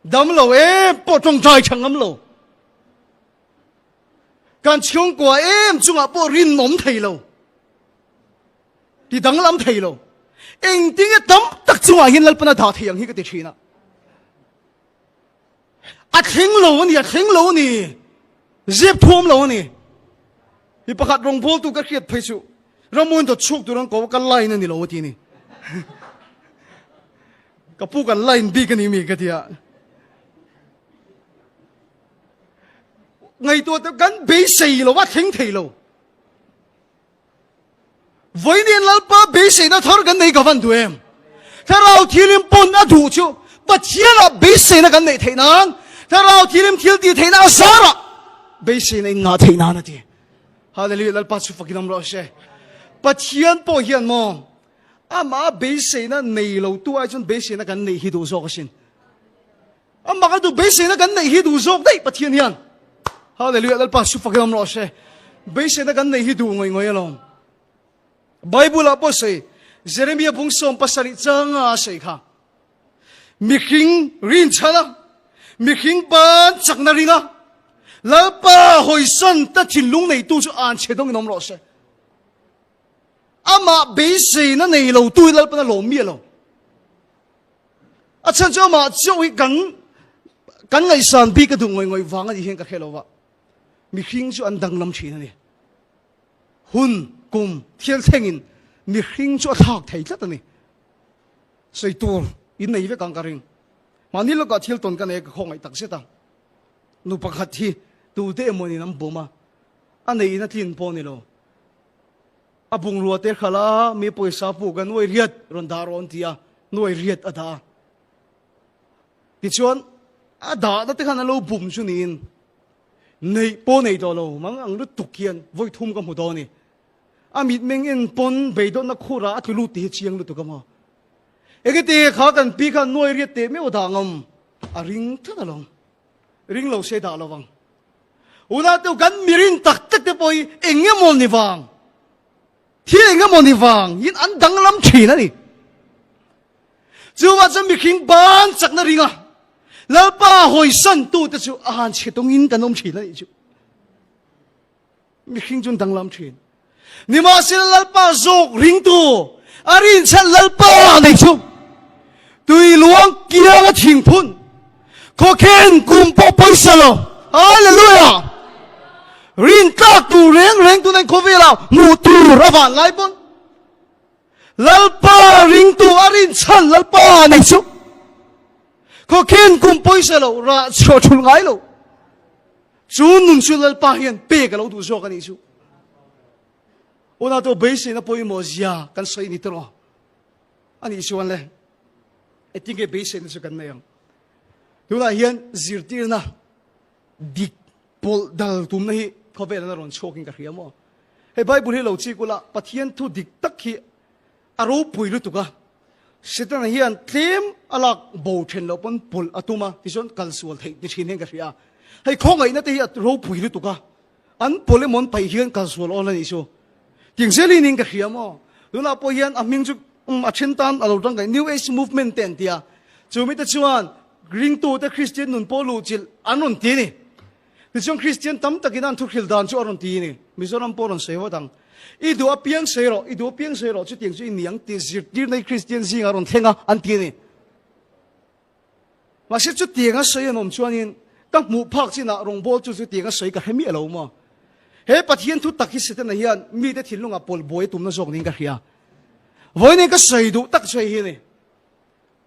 dam lo em pawh tawngtai tha ngam lo. Kan chhungkua em chungah pawh rinawm thei lo, ti danglam thei lo. Engtinge tam tak chungah hian Lalpan a dah thei ang hi ka ti thin a. A thleng lo a ni, a thleng lo a ni. Zep thuam lo a ni. Mi pakhat rawngbawltu ka hriat phei chu Ramuan dawt chhuak tur an ko ka line a ni lo a ti ni. Ka pu kan line bik a ni mi ka ti a. Ngaihtuah te kan beisei lo a thleng thei lo. Vawiin Lalpa beiseina thar kan nei ka van duh em? Thlarau thilim pawn a duh chu Pathianah beiseina kan neih theih nan, Thlarau thilim thil tih theihna a zarah beiseina in ngah theih nan a ti. Hallelujah, Lalpa chu fakin awm rawh se. Pathian pawh hian maw amah beiseina nei lo tu ai chuan beiseina kan neih hi duh zawk asin. Amah ka duh beiseina kan neih hi duh zawk daih Pathian hian. Hallelujah Lalpa su fakin awm rawh se. Beiseina kan neih hi duh ngawih ngawih alawm. Bible ah pawh sawi Jeremiah bung 70 changa a sawi kha. Mihring rin chana mihring ban chakna ringa Lalpa hawisan ta thinlung neitu chu an chhe dawngin awm rawh se. Amah beiseina nei lo tu hi Lalpan a lawm mi alo. A chhan chu amah chauh hi kan kan ngaihsan bik a duh ngawih ngawih vang a nih hian ka hre lo va. Mihring chu an danglam thin a ni. Hun, kum, thil thlengin mihring chu a thlak thei tlat a ni. Sawi tur in nei vek ang ka ring. Mahni lawkah thil tawn ka nei a ka khawngaih tak zet a. Nu pakhat hi tute emaw in an bawm a, a neiin a tlin pawh a ni lo. A bungrua te khalh a, mi pawisa puk a nuai riat rawn dah rawh an ti a, nuai riat a dah a. Tichuan a dahna te khan a lo bum chu niin neih pawh nei tawh lo mang ang lutuk hian vawi thum ka hmu dawn a ni. A mitmeng en pawn beidawnna khurah a tlu lut tih hi chiang lutuk a maw. Engati kha kan pi khan nuai riat teh meuh a dah ngam a ring tlat alawm. Ring lo se dah lo vang. Unau te kan mirin tak tak te pawh hi eng emaw ni vang, thil eng emaw ni vang in an danglam thin a ni. Chuvah chuan mihring ban chakna ringa Lalpa hawisan tu te chu a han chhe tawngin kan awm thin a nih chu. Mihring chu an danglam thin. Nimahsela Lalpa zawk ringtu a rinchhan Lalpa nei chu tui luang kianga thingphun khawkhen kum pawh pawisa lo. Hallelujah! Rin tlak tur reng reng tuna khawvela hmuh tur a van lai pawn. Lalpa ringtu a rinchhan Lalpa nei chu khawkhin kum pawisa lo rah chhuah thul ngai lo chu nun chu Lalpa hian pek a lo duh zawk a nih chu. Unau te beiseina pawimawh zia kan sawi ni tawh a nih chuan le engtin nge beiseina chu kan nei ang. Tunah hian zirtirna dik pawlh dal tumna hi khawvel an rawn chhuakin ka hria maw. Hei Bible hi lo chik ula Pathian thu dik tak hi a ropui lutuk a, Setana hian tlem a lak bo then loh pawn pawlh a tum a, tichuan kal sual theih ni thin hian ka hria a. Hei khawngaihna te hi a ropui lutuk a, an pawlh emaw an paih hian kal sual awl a nih chu. Tiang zelin in ka hria maw. Tunah pawh hian a hming chu a then tan a lo tangkai New Age Movement te an ti a, chu mite chuan ringtute Kristian nun pawh luhchilh an rawn ti a ni. Tichuan Kristian tam takin an thuhril dan chu a rawn ti a ni. Mizoram pawh a rawn sawi vat ang. I duh apiang sawi rawh, i duh apiang sawi rawh, chutiang chu i ni ang tih zirtirna hi Kristian zingah a rawn thleng a, an ti a ni. Mahse chutiang a sawi an awm chuanin ka hmuh phak chinah rawngbawltu chu chutiang a sawi ka hre miah lo maw? He Pathian thu tak hi Setana hian mite thinlungah pawlh buai a tumna zawk niin ka hria. Vawiin ka sawi duh tak chu hei hi a ni.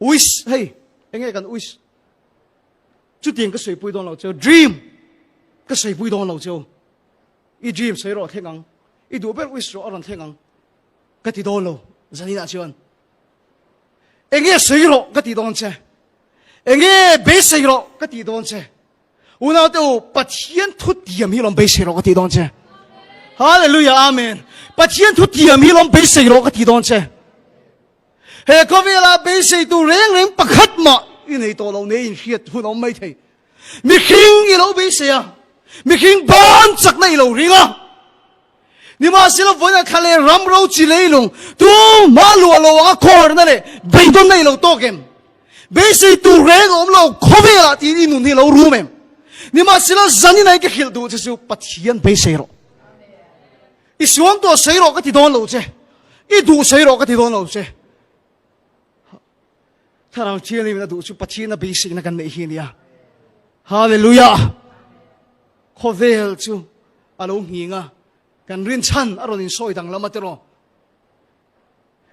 Wish, hei, enge kan wish? Chutiang ka sawipui dawn lo cheu. Dream ka sawipui dawn lo cheu. I dream sawi rawh thleng ang. I duh ber wish rawh a rawn thleng ang. Ka ti dawn lo zaninah chuan. Enge sawi rawh ka ti dawn che. Enge beisei rawh ka ti dawn che. Unau te u, Pathian thu tiam hi lawm beisei rawh ka ti dawn che. Hallelujah, amen. Pathian thu tiam hi lawm beisei rawh ka ti dawn che. He khawvela beisei tu reng reng pakhat mah i nei tawh lo nei in hriat hun awm mai thei. Mihring i lo beisei a, mihring ban chakna i lo ring a. Nimahsela vawiin thla leh ram ro chi leilung tumah luah lo anga khawharna leh beidawnna i lo tawk em? Beisei tur reng a awm lo khawvelah tiin i nun hi lo rum em? Nimahsela zanin ai ka hrilh duh che chu Pathian beisei rawh. I suam tawh sawi rawh ka ti dawn lo che. I duh sawi rawh ka ti dawn lo che. Thlarau Thianghlim a duh chu Pathian a beiseina kan neih hi a nia. Hallelujah! Khawvel chu a lo nghing a, kan rinchhan a rawn insawi danglam a tiraw.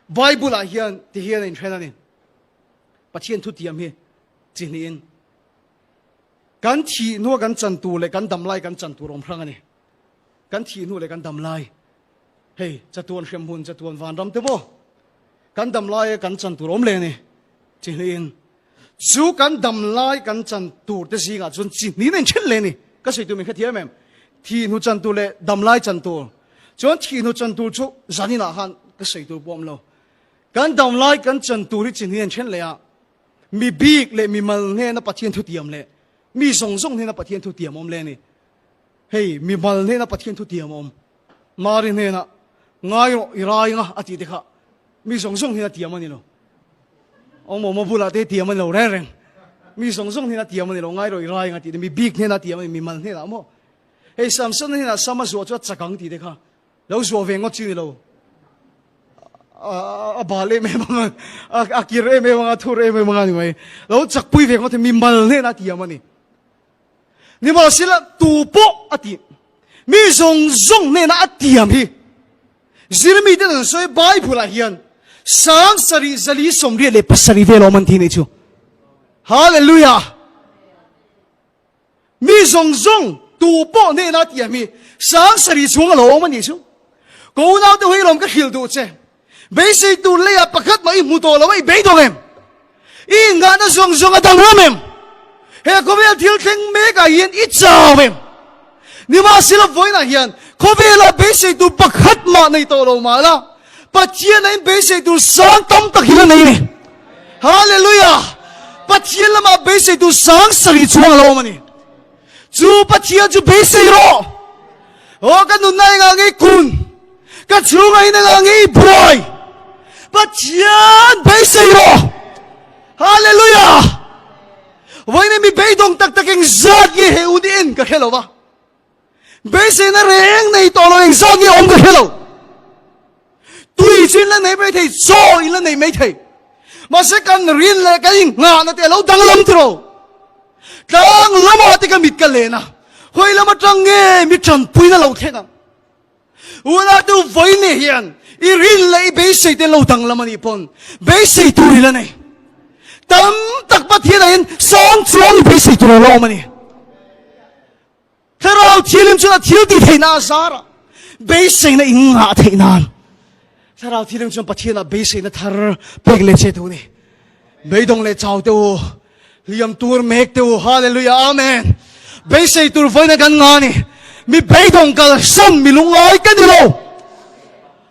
Bible-ah hian ti hian a inhren a ni. Pathian thutiam hi chi hnihin kan thih hnua kan chan tur leh kan damlai kan chan tur awm hrang a ni. Kan thih hnu leh kan dam lai, hei chatuan hremhmun, chatuan vanram te maw, kan dam laia kan chan tur awm leh a ni. Chi hnihin chu kan dam lai kan chan tur te zingah chuan chi hnihin a inthen leh a ni. Ka sawi tur min hrethiam em? Thih hnu chan tur leh dam lai chan tur. Chuan thih hnu chan tur chu zaninah khan ka sawi tur pawh awm lo. Kan dam lai kan chan tur hi chi hnihin a inthen leh a, mi bik leh mi mal hnena Pathian thutiam leh mi zawng zawng hnena Pathian thutiam awm leh a ni. Hei, mimal hnena Pathian thu tiam a awm. Mari hnena ngai rawh i rai nga a tih te kha mi zawng zawng hnena tiam a ni lo. Awm awm a bulah te tiam a ni lo reng reng. Mi zawng zawng hnena tiam a ni lo, ngai rawh i rai nga tih te mi bik hnena tiam a ni, mimal hnenah maw. Hei, Samson hnena sam a zuah chu a chak ang tih te kha lo zuah ve ngawt chi ni lo. A bal em em ang a, a kir em em ang a, thur em em ang a ni mai. Lo chakpui ve ngawt hi mimal hnena tiam a ni. Nimahsela tu pawh a tih, mi zawng zawng hnena a tiam hi Zirmi ten an sawi Bible ah hian 74 27 vel awm an ti nih chu. Hallelujah! Mi zawng zawng tu pawh hnena a tiam hi 7000 chhung a lo awm a nih chu. Ka unau te hui lawm ka hrilh duh che. Beisei tur leiah pakhat mah i hmu tawh lo a, i beidawng em? I inngahna zawng zawng a dang ram em? He khawvel thil thleng mekah hian i chau em? Nimahsela vawiinah hian khawvela beisei tur pakhat mah nei tawh lo mah la, Pathian a inbeisei tur sang tam tak hi la nei ni. Hallelujah! Pathian lamah beisei tur sang sarih chuang a lo awm a ni. Chu Pathian chu beisei rawh! Aw ka nunna engah nge i kun? Ka chhungah in engah nge i buai? Pathian beisei rawh! Hallelujah! Vawiin mi beidawng tak tak engzat nge he un en ka hre lo va. Beiseina reng nei tawh lo engzat nge awm ka hre lo. Tui chu in la nei mai thei, chaw in la nei mai thei. Mahse kan rin leh kan inngahna te a lo danglam tiraw. Tlang lamah te ka mit ka len a, hawi lam atang nge mi tanpuina lo thleng ang. Unau tu vawiin hian I rin leh i beisei te lo danglam a nih pawn beisei tur i la nei. Tam tak Pathianah hian sang chuang i beisei tur a lo awm a ni. Thlarau Thianghlim chuan a thil tih theihna a zar a, beiseina in ngah theih nan. Thlarau Thianghlim chuan Pathianah beiseina thar pek leh che duh a ni. Beidawng leh chau te u, hliam tur mek te u, Hallelujah, Amen. Beisei tur vawiina kan ngah a ni. Mi beidawng kalsan mi lungngai ka ni lo.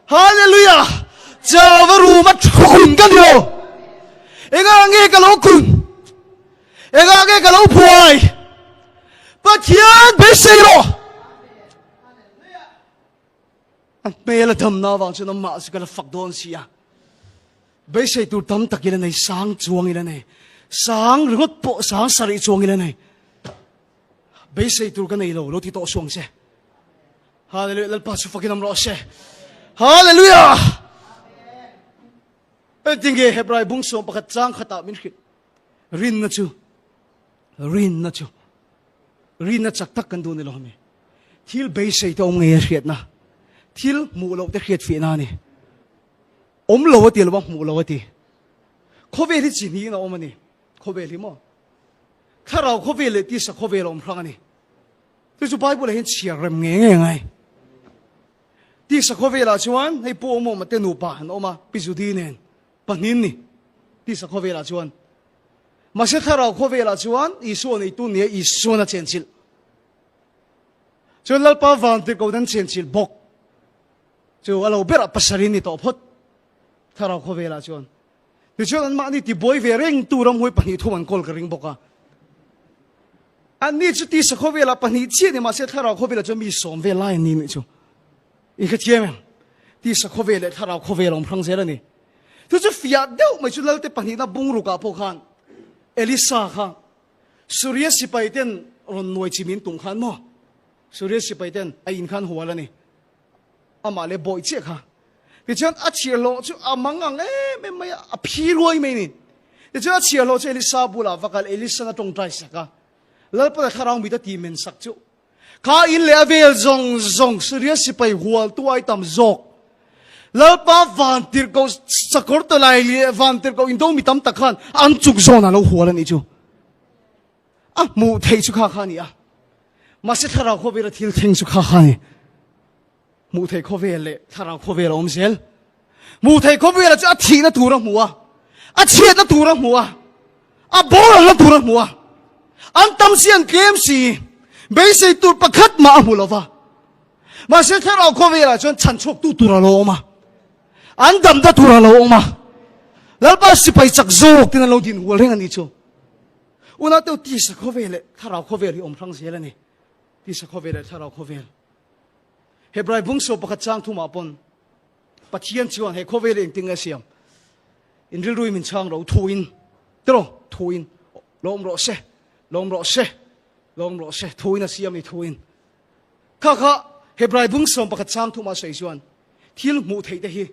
Hallelujah! Chauva ruma thun ka ni lo. Engah nge ka lo kun? Engah nge ka lo buai? Pathian beisei rawh. A hmel a damna avang chuan amah chu ka la fak dawn si a. Beisei tur tam tak ila nei, sang chuang ila nei. Sang ringawt pawh sang sarih chuang ila nei. Beisei tur ka nei lo, lo ti tawh suang che. Hallelujah, Lalpa chu fakin awm rawh se. Hallelujah! Engtinge Hebrai bung sawm pakhat chang khatah min hrilh. Rinna chu, rinna chu, rinna chak tak kan duh ni lo mi. Thil beisei te awm ngei a hriatna, thil hmuh loh te hriat fiahna a ni. Awm lo a ti lo a, hmuh lo a ti. Khawvel hi chi hnihin a awm a ni. Khawvel hi maw? Thlarau khawvel leh tisa khawvel a awm hrang a ni. Chu chu Bible ah hian chhiar rem ngei ngei ngai. Tisa khawvelah chuan hei Pu Awmawma te nupa an awm a, Pi Judy nen pahnin ni tisa khawvelah chuan. Mahse thlarau khawvelah chuan Isua neitu nia Isuan a chenchilh. Chuan Lalpa vantirhkohna an chenchilh bawk. Chu a lo berah pasarih ni tawh phawt thlarau khawvelah chuan. Tichuan anmahni tibuai ve reng tu ramhuai pahnih thum an kawl ka ring bawk a. Anni chu tisa khawvelah pahnih chiah ni mahse thlarau khawvelah chuan mi sawm vel lai an ni nih chu. In hrethiam em? Tisa khawvel leh thlarau khawvel a awm hrang zel a ni. Chu chu fiah deuh mai chu Lalte pahnihna bungrukah pawh khan Elisa kha Suria sipai ten rawn nuai chi min tum khan maw? Suria sipai ten a in khan hual a ni. Amah leh bawih chiah kha. Tichuan a chhiarhlawh chu a mang ang em em mai a, a phi ruai mai ni. Tichuan a chhiarhlawh chu Elisa bulah va kal, Elisan a tawngtai sak a. Lalpana thlarau mit a ti men sak chu. Kha in leh a vel zawng zawng Syria sipai hual tu ai tam zawk. Lalpa vantirhkoh sakawr tawlai leh vantirhkoh indo mi tam tak khan an chuk zawn a lo hual a nih chu. A hmuh theih chu kha kha a ni a. Mahse thlarau khawvela thil thleng chu kha kha a ni. Hmuh theih khawvel leh thlarau khawvel a awm zel. Hmuh theih khawvela chu a thihna tur a hmu a, a chhiatna tur a hmu a, a boralna tur a hmu a. An tam si an tlem si, beisei tur pakhat mah a hmu lo va. Mahse thlarau khawvelah chuan chhanchhuaktu tur a lo awm a, an damna tur a lo awm a. Lalpa sipai chak zawk ten an lo din hual reng a nih chu. Unau tisa khawvel leh thlarau khawvel hi awm hrang zel a ni. Tisa khawvel leh thlarau khawvel. Hebrai bungso pakhat chang thumah pawn Pathian chuan he khawvel hi engtin nge a siam? In rilru min chhang ro thuin tiraw thuin lawm rawh se lawm rawh se lawm rawh se thuin a siam ni thuin kha kha Hebrai bungsawm pakhat chang thumah sawi chuan thil hmuh theih te hi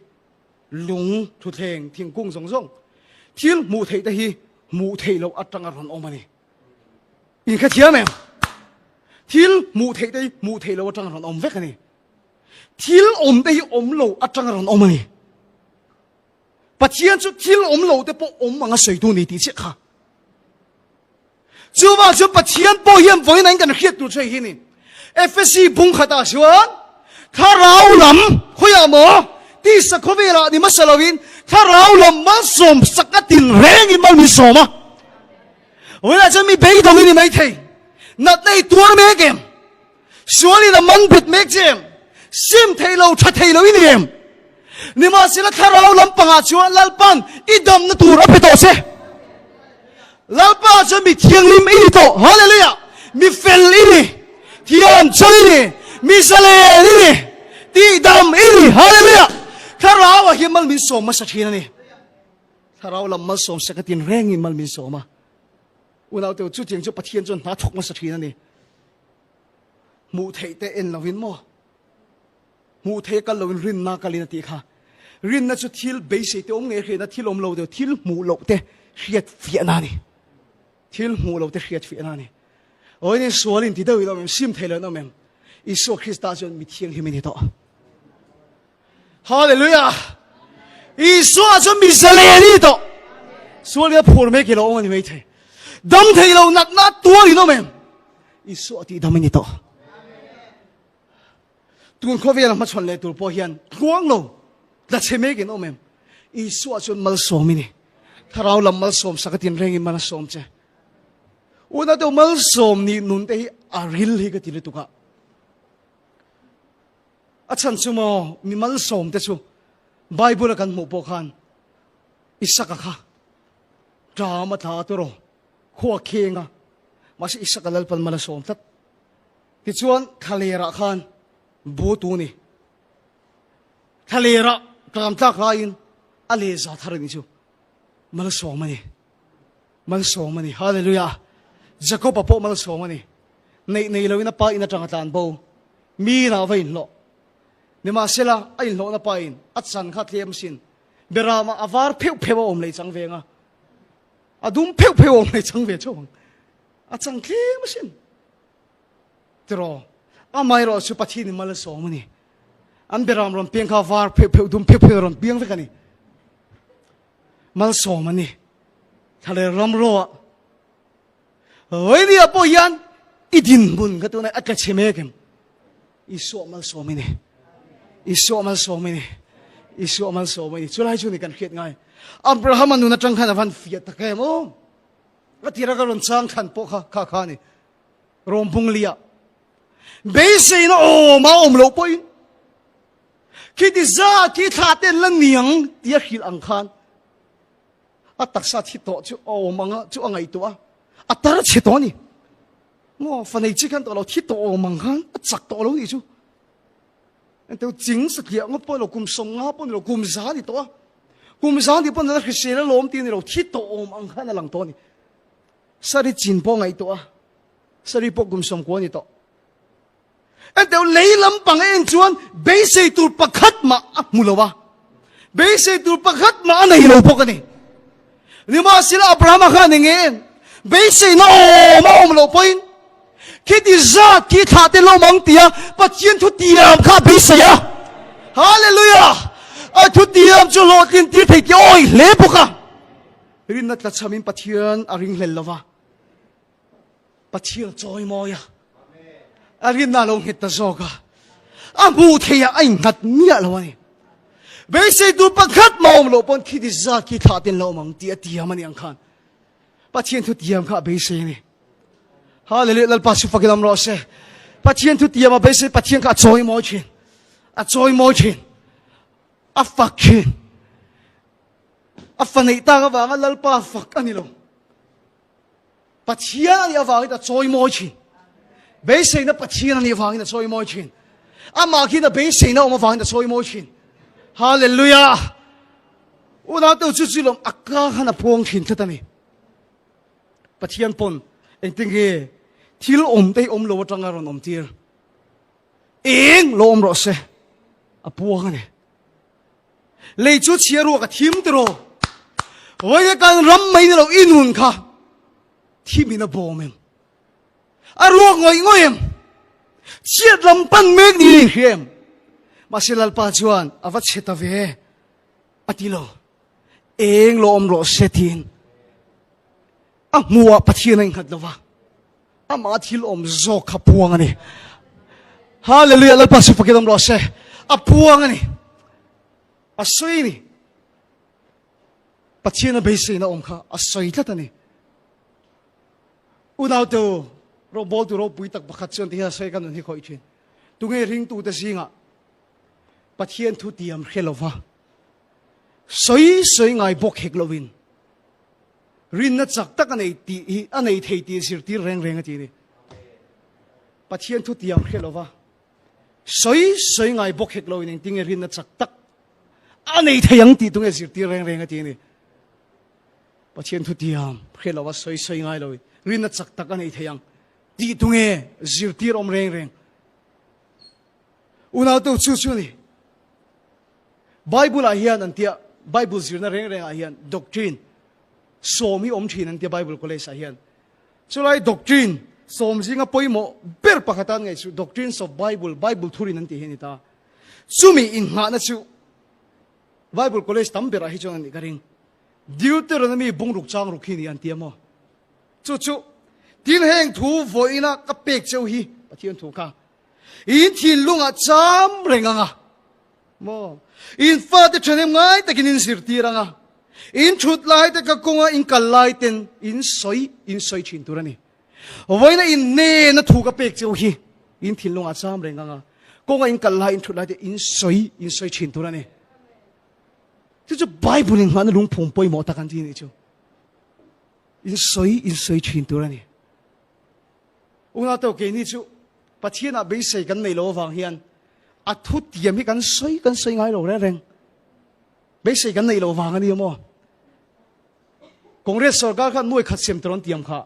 lung thuthleng thingkung zawng zawng thil hmuh theih te hi hmuh theih loh atanga rawn awm a ni. In hrethiam em? Thil hmuh theih te hi hmuh theih loh atanga rawn awm vek a ni. Thil awm te hi awm lo atanga rawn awm a ni. Pathian chu thil awm lo te pawh awm anga sawitu ni tih chiah kha. Chuvang chuan Pathian pawh hian vawiin ah in kan hriat tur chu hei hi ni. Efesi bung khatah chuan thlarau lam khawiah maw tisa khawvelah ni hmasa loin thlarau lam malsawm sak a tin rengin mal min sawm a. Vawiinah chuan mi beidawng i ni maithei. Natna i tuar mek em? Sualin a man bet mek che em? Sim thei lo, tha thei lo i ni em? Nimahsela thlarau lampangah chuan Lalpan i damna tur a pe tawh che. Lalpa chuan mi thianghlim i ni tawh. Hallelujah! Mi fel i ni. Thiam chaw i ni. Mi zalen i ni. Tihdam i ni. Hallelujah! Thlarauah hian mal min sawm hmasa thin a ni. Thlarau lam malsawm sak a tin rengin mal min sawm a. Unaute chutiang chu Pathian chuan hna thawk hmasa thin a ni. Hmuh theih te en lovin maw? Hmuh theih kal lovin rinna kalin a tih kha. Rinna chu thil beisei te awm ngei hriatna, thil awm lo deuh, thil hmuh loh te hriat fiahna a ni. Thil hmuh loh te hriat fiahna a ni. Awin sual in ti deuh in awm em, sim thei lo in awm em? Isua Krista chuan mi thianghlim i ni tawh. Hallelujah! Isua chu mi zalen i ni tawh. Sual ina phur mek i lo awm a ni maithei. Dam thei lo natna tuar in awm em? Isua tih dam i ni tawh. Tun khawvela hmachhawn leh tur pawh hian tluang lo tla chhe mek in awm em? Isua chuan malsawm i ni. Thlarau lam malsawm sak a tin rengin mal a sawm che. Una deuh malsawm nih nun te hi a ril hi ka ti lutuk a. A chhan chu maw mi malsawm te chu Bible a kan hmuh pawh khan Isaka kha ṭam a tla tawh khua kheng a, mahse Isaka Lalpan mal a sawm tlat. Tichuan thlalerah khan bu tu ni. Thlalerah tlam tlak laiin a lehza thar a nih chu malsawm a ni. Malsawm a ni. Hallelujah! Jakob-a pawh malsawm a ni. Neih nei loin a pa in atanga tlan bo. Mi inah va inhlawh. Nimahsela a inhlawhna pa in a chan kha tlem sin. Beramah a var pheuh pheuh a awm lei chang ve ang a. A dum pheuh pheuh a awm lei chang ve chauh ang. A chang tlem asin. Tiraw, amaherawh chu Pathian in mal a sawm a ni. An beram rawn piang kha var pheuh pheuh, dum pheuh pheuh a rawn piang vek a ni. Malsawm a ni. Thlaler ram ro ah. Vawinia pawh hian i dinhmun kha tunah a tla chhe mek em? Isua malsawm i ni. Isua malsawm i ni. Isua malsawm i ni. Chulai chu ni kan hriat ngai. Abrahama nun atang khan a van fiah tak em aw. Ka tira ka rawn chang thlan pawh kha kha kha ni. Rawm bung lia. Beiseina awm a awm loh pawhin khiti za khi thla ten la niang tia hrilh ang khan a taksa thi tawh chu a awm anga chu a ngaihtuah a a tar chhe tawh a ni. Maw fanei chi khan tawh lo thi tawh awm ang khan a chak tawh lo nih chu. Enteu ching satliah ngawt pawh ni lo kum 50 pawh ni lo kum za ni tawh a kum za ni pawh ni la hrisel a lawm tih ni lo thi tawh awm ang khan a lang tawh a ni. Sari chin pawh ngaihtuah a, Sari pawh kum 90 a ni tawh. Enteu lei lampang a en chuan beisei tur pakhat mah a hmu lo a, beisei tur pakhat mah a nei lo bawk a ni. Nimahsela Abrahama khan eng nge en? Beiseina awm a awm loh pawhin khiti zat khi thlah te lawm ang tia Pathian thu tiam kha a beisei a. Hallelujah! A thu tiam chu hlawhtlin tir thei tih a awih hle bawk a. Rinna tlachhamin Pathian a ringhlel lo va, Pathian a chawimawi a, a rinna a lo nghet ta zawk a, a hmuh theihah a innghat miah lo a ni. Beiseitu pakhat mah awm loh pawn khiti zat khi thlah ten lo awm ang tih a tiam a ni ang khan Pathian thu tiam kha a beisei a ni. Hallelujah, Lalpa chu fakin awm rawh se. Pathian thu tiam a beisei, Pathian kha a chawimawi thin, a chawimawi thin, a fak thin. A fa neih tak avanga Lalpa fak a ni lo. Pathian a nih avangin a chawimawi thin. Beiseina Pathian a nih avangin a chawimawi thin. Amah khian a beiseina awm avangin a chawimawi thin. Hallelujah! Unau te chu chu lawm a ka khan a pawng thin tlat a ni. Pathian pawn engtin nge thil awm te hi awm lo atanga rawn awm tir. Eng lo awm rawh se a puang a ni. Lei chu chhia ruak a thim tiraw? Vawiin kan ram mai ni lo i nun kha thim in a bawm em? A ruak ngawih ngawih em? Chhiat lam pan mek ni in hria em? Mahse Lalpa chuan a va chhe ta ve a ti lo. Eng lo awm rawh se tiin a hmuhah Pathian a innghat lo va. Amah thil awm zawk kha puang a ni. Hallelujah, Lalpa chu fakin awm rawh se. A puang a ni. A sawi a ni. Pathian a beiseina awm kha a sawi tlat a ni. Unau te u, rawngbawl tu ropui tak pakhat chuan ti hian a sawi ka nun hi khawih thin. Tunge ringtute zingah Pathian thu tiam hre lova sawi sawi ngai bawk hek lovin Rinna chak tak a nei tih hi a nei thei tih zirtir reng reng a ti a ni. Pathian thu tiam hre lova sawi sawi ngai bawk hek loin engtin nge rinna chak tak a nei thei ang tih tunge zirtir reng reng a ti a ni. Pathian thu tiam hre lova sawi sawi ngai loin rinna chak tak a nei thei ang tih tunge zirtir awm reng reng. Unau chu chu ni. Bible ah hian an tia, Bible zirna reng reng ah hian doctrine sawm hi awm thin an tia Bible college ah hian. Chulai doctrine sawm zinga pawimawh ber pakhat an ngaih chu doctrines of Bible, Bible thurin an tih hi a ni ta. Chumi inngahna chu Bible College tam berah hi chuan a nih ka ring. Deuteronomy bung ruk chang ruk hi ni an ti a maw? Chu chu tin heng thu vawiina ka pek cheu hi Pathian thu kha in thinlungah cham reng ang a maw? In fate ṭhahnem ngai takin in zirtir ang a, in ṭhut lai te ka kawnga in kal lai ten in sawi in sawi ṭhin tur a ni. Vawiina in hnena thu ka pek cheu hi in thinlungah cham reng ang a, kawnga in kal lai in ṭhut lai te in sawi in sawi ṭhin tur a ni. Chu chu Bible in nghahna lungphum pawimawh tak an ti nih chu. In sawi in sawi ṭhin tur a ni. Unau keini chu Pathianah beisei kan nei lo avang hian a thu tiam hi kan sawi kan sawi ngai lo reng reng. Beisei kan nei lo vang a ni maw? Congress sorkar khan nuai khat siam tur an tiam kha.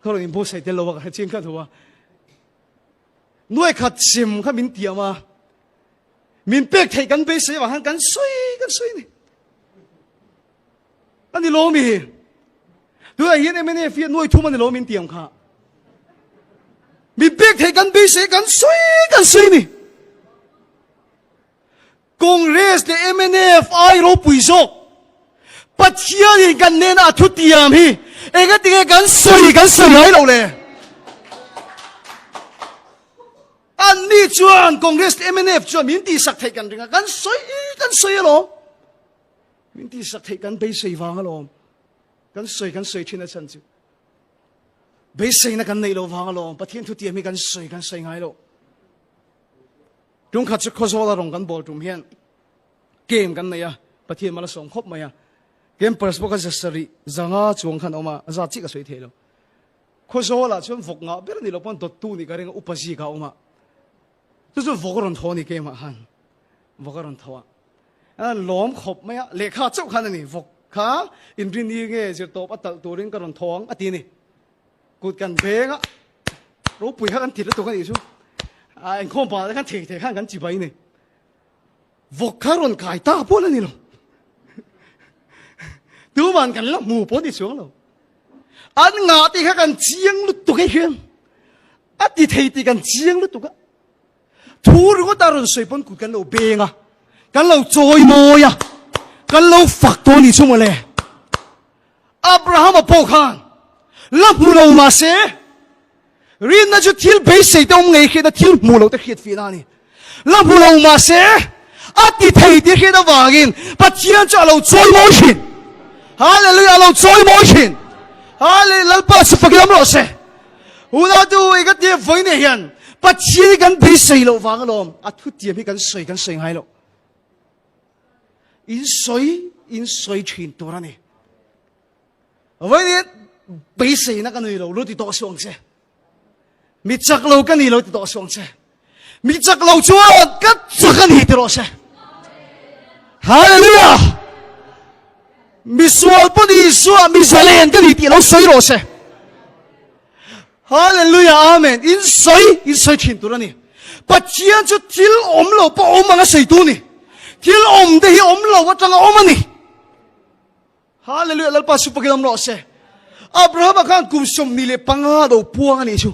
Kha rawn inbuatsaih tel lo a ka hre chiang kha thu a. Nuai khat sim kha min tiam a. Min pek theih kan beisei avang khan kan sawi kan sawi ni. A ni lo mi. Tunah hian MNF hi nuai thum a ni lo min tiam kha. Min pek theih kan beisei kan sawi kan sawi ni. Congress leh mnf ai ropui zawk Pathianin kan nena a thutiam hi engatinge kan sawi kan sawi ngai lo le? Anni chuan Congress leh mnf chuan min tihsak theih kan ring a, kan sawi kan sawi alawm. Min tihsak theih kan beisei vang alawm. Kan sawi kan sawi thin a chhan chu. Beiseina kan neih lo vang alawm. Pathian thutiam hi kan sawi kan sawi ngai lo. Tungkhat chu Khawzawla rawng kan bawl tum hian game kan nei a, Pathian mal a sawm khawp mai a. Campers pawh kha zasarih zanga chuang khan a awm a, za chiah ka sawi thei lo. Khawzawlah chuan vawk ngah ber a ni lo pawn dawttu nih ka ring a, upa zika a awm a. Chu chu vawk a rawn tho a ni game ah khan, vawk a rawn tho a. A lawm khawp mai a, lehkha chauh khan a ni, vawk kha inrini nge zirtawp a talh turin ka rawn tho ang a ti a ni. Kut kan beng a, ropui kha kan ti lutuk a nih chu. A inkhawm pah te khan thei thei khan kan chibai ni. Vawk kha rawn kai ta pawh la ni lo. Tuman kan la hmu pawh ni chuang lo. An ngah tih kha kan chiang lutuk hei hian. A ti thei tih kan chiang lutuk a. Thu ringawt a rawn sawi pawn kut kan lo beng a, kan lo chawi mawi a, kan lo fak tawh a nih chu mawle. Abrahama pawh khan la hmu lo mahse rinna chu thil beisei te awm ngei hriat a thil hmu lo te hriat fihna a ni. La hmu lo mahse a ti thei tih hriat avangin Pathian chu a lo chawi mawi thin. Hallelujah a lo chawi mawi thin. Hallelujah Lalpa chu fakin awm rawh se. Unautu i ka tia vawi nei hian Pathian hi kan beisei loh vang alawm a thutiam hi kan sawi kan sawi ngai lo. In sawi in sawi thin tur a ni. Vawi ni beiseina ka nei lo lo ti tawh suh ang che. Mi chak lo ka ni lo ti tawh suh ang che. Mi chak lo chuan ka chak a ni ti rawh se. Hallelujah! Mi sual pawh ni Isua mi zalen ka ni tih lo sawi rawh se. Hallelujah Amen. In sawi in sawi thin tur a ni. Pathian chu thil awm lo pawh awm anga sawi tu ni. Thil awm te hi awm lo atanga awm a ni. Hallelujah Lalpa chu pakin awm rawh se. Abrahama khan kum 25 do puang a nih chu.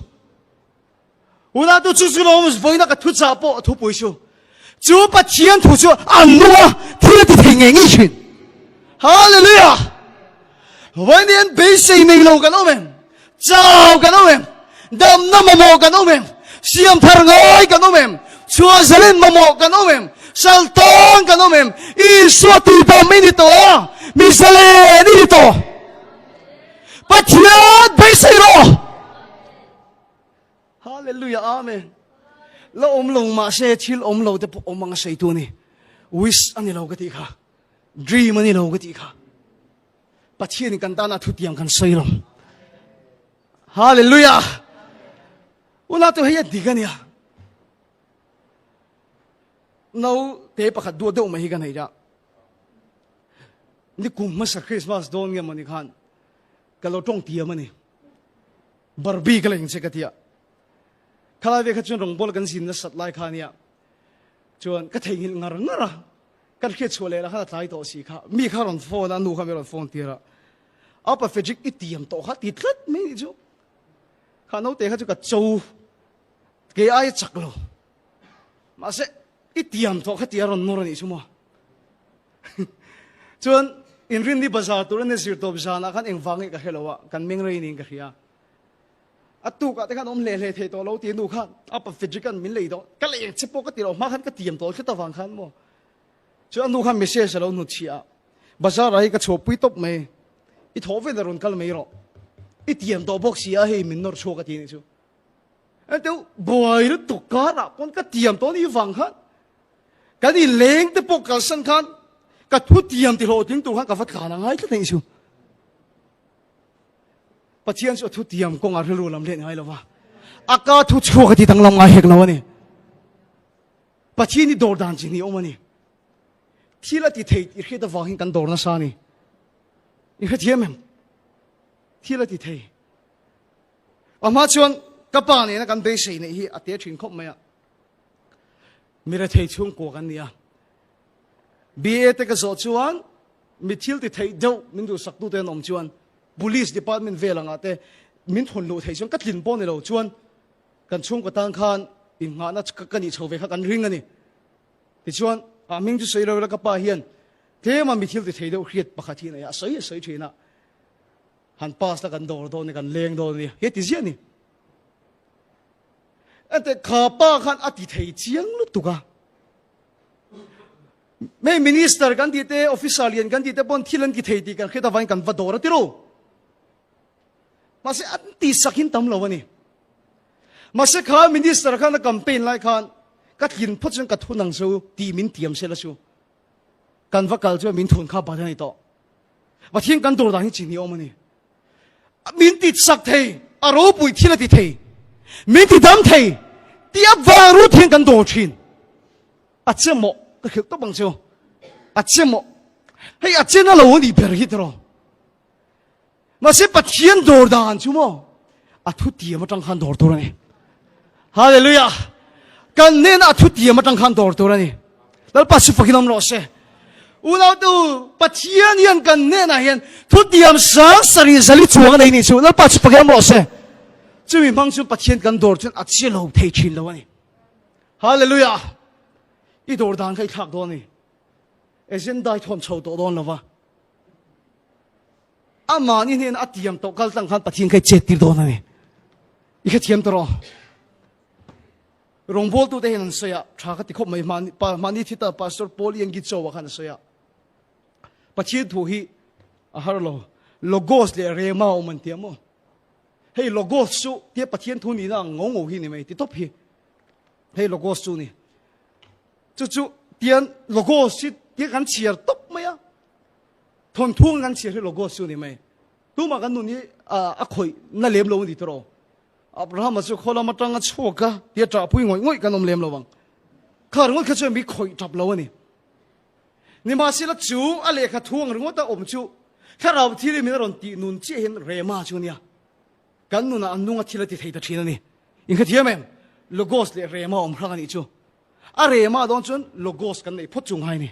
Unau chu chu lo vawiina ka thu chah pawh thupui chu chu Pathian thu chu a nung a thil a ti thei ngei ngei thin. Hallelujah! Vawiin hian beisei nei lo kan awm em? Chau kan awm em? Damna mamawh kan awm em? Siam thar ngai kan awm em? Chhuah zalen mamawh kan awm em? Saltawn kan awm em? Isua tuidam i ni tawh a, mi zalen i ni tawh. Pathian beisei rawh! Hallelujah Amen. La awm lo mahse thil awm lo te pawh awm anga sawi tu a ni. Wish a ni lo ka tih kha. Dream a ni lo ka tih kha. Pathian in kan tana thutiang kan sawi lo. Hallelujah. Una tu hei a dik a nia. No te pakhat duat deuh mai hi ka nei da. Ni kum hmasa Christmas dawn nge mawni khan ka lo tawng tiam a ni. Barbie ka leng che ka tia. Khalai ve kha chuan rawngbawl kan zin nasat lai kha nia. Chuan ka theihnghilh ngar ngar a. Kan hriat chhuah leh lah khan a tlai tawh si kha. Mi kha rawn phone a, nu kha mi rawn phone tir a. Apa Frederick i tiam tawh kha ti tlat mai nih chu. Kha naute kha chu ka cho kei ai a chak lo. Mahse i tiam tawh kha tia rawn nawr a nih chu maw. Chuan inrinni bazar tur a ni zirtawp zanah khan engvang nge ka hre lo a, kan meng rei niin ka hria. A tukah te khan awm hle hle thei tawh lo ti nu khan a pa Frederick-a'n min lei dawn, ka lei ang che pawh ka ti lo, hma khan ka tiam tawh tlat avang khan maw. Chuan a nu khan message a lo hnutchhiah a, Bazar-ah hi ka chhuahpui tawp mai, i thawh vel a rawn kal mai rawh, i tiam tawh bawk si a hei min nawr chhuak a ti anih chu. Engteu buai lutuk karah pawn ka tiam tawh anih vang khan kan inleng te pawh kalsan khan ka thu tiam ti hlawhtling tur khan ka va tlan a ngai tlat anih chu. Pathian chu a thu tiam kawngah rilru lam let ngai lo va, a ka thu chhuak a ti danglam ngai hek lo a ni. Pathian hi dawr dan chi hnih awm a ni. Thil a ti thei tih hriat avangin kan dawr nasa a ni. I hrethiam em? Thil a ti thei. A hma chuan ka pa nena kan beisei neih hi a te thin khawp mai a. Mi rethei chhungkua kan ni a. BA te ka zawh chuan mi thil ti theih deuh min duhsak tu te an awm chuan Police department vel angah te min thawn luh theih chuan ka tlin pawh ni lo chuan kan chhungkaw tan khan innghahna ka nih chho ve kha kan ring a ni. Tichuan, a hming chu sawi lo ila ka pa hian tlema mi thil ti thei deuh hriat pakhat hi a nei a, a sawi a sawi thin a, han pass la kan dawr dawn a ni, kan leng dawn a ni, he ti ziah a ni. Ente kha pa khan a ti thei chiang lutuk a. Hei minister kan tih te, officer lian kan tih te pawn thil an ti thei tih kan hriat avangin kan va dawr a ti ro. Mahse an ti sak hin tam lo a ni. Mahse kha minister khan a campaign lai khan ka tlin phawt chuan ka thun ang chu tih min tiam sela chu. Kan va kal chuan min thun kha bat a ni tawh. Pathian kan dawr dan hi chi hnih awm a ni. Min ti sak thei, a ropui thil a ti thei, min ti dam thei tih avang rut hian kan dawr thin. A che maw? Ka hrilh tawp ang chu. A che maw? Hei a che na lo a nih ber hi tiraw. Mahse Pathian dawr dan chu maw a thu tiam atang khan dawr tur a ni. Hallelujah! Kan hnena a thu tiam atang khan dawr tur a ni. Lalpa chu fakin awm rawh se. Unautu Pathian hian kan hnenah hian thu tiam sang sarih zali chuang a nei ni chu. Lalpa chu fakin awm rawh se. Chumi hmang chu Pathian kan dawr chuan a che lo thei thin lo a ni. Hallelujah! I dawr dan kha i thlak dawn a ni. Agenda i thawn chho tawh dawn lo va. Amahni hnena a tiam tawh kal tlang khan Pathian kha i chet tir dawn a ni. I hrethiam ta rawh. Rawngbawltute hian an sawi a, tha ka ti khawp mai. Mahni, pa, mahni thi ta Pastor Paul Ian Gitzoa khan a sawi a. Pathian thu hi a har lo. Logos leh Rema awm an tia maw? Hei Logos chu tia Pathian thu nihna ang ngo ngo hi ni mai ti tawp hi. Hei Logos chu ni. Chu chu tian Logos hi tia kan chhiar tawp mai a. Thawnthu kan chhiar hi Logos chu ni mai. Tumah kan nun hi a khawih na lem lo a ni tawh. Abrahama chu khaw lam atang a chhuak a tia ṭahpui ngawih ngawih kan awm lem lo ang. Kha ringawt kha chuan mi khawih ṭap lo a ni. Nimahsela chu a lehkha thu ang ringawt a awm chu thlarau thil hi min a rawn tih nun chiah hian Rema chu a nia. Kan nunah an nung a thil a ti thei ta ṭhin a ni. Inkhathiam em? Logos leh Rema awm hrang a nih chu. A Rema dawn chuan Logos kan neih phawt chu ngai a ni.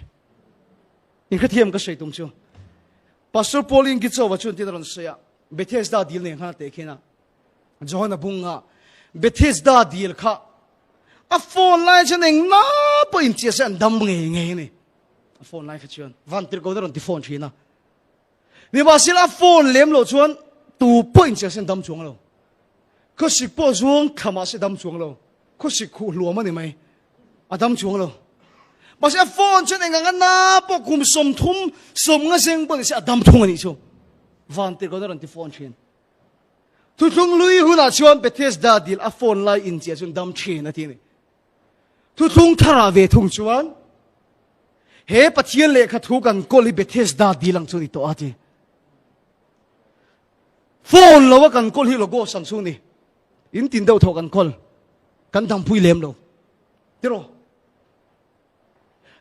Inkhathiam ka sawi tum chu. Pastor Pauline Gitzowa chuan tin a rawn sawi a, Bethesda dil nen khan a teh khin a. Johana bunga Bethesda dil kha a phone lai chuan eng na pawh in chiah se an dam ngei ngei a ni. A phone lai kha chuan van tirh ko na rawn ti phone thin a. Nimahsela a phone lem loh chuan tu pawh in chiah se an dam chuang lo. Khawsik pawh zuang thla mah se dam chuang lo. Khawsik khuh hluam a ni mai. A dam chuang lo. Mahse a phone chuan eng anga na pawh kum 30 sawmnga zeng pawh ni se a dam thung a nih chu. Van tirh ko na rawn ti phone thin. Thuthlung lui hunah chuan Bethesda dil a phone lai inchiah chuan dam thin a ti a ni. Thuthlung tharah ve thung chuan he Pathian lehkha thu kan kawl hi Bethesda dil ang chu ni tawh a ti. Phone lo a kan kawl hi Logos ang chu ni. In tin deuh thaw kan kawl. Kan dampui lem lo. Tiraw?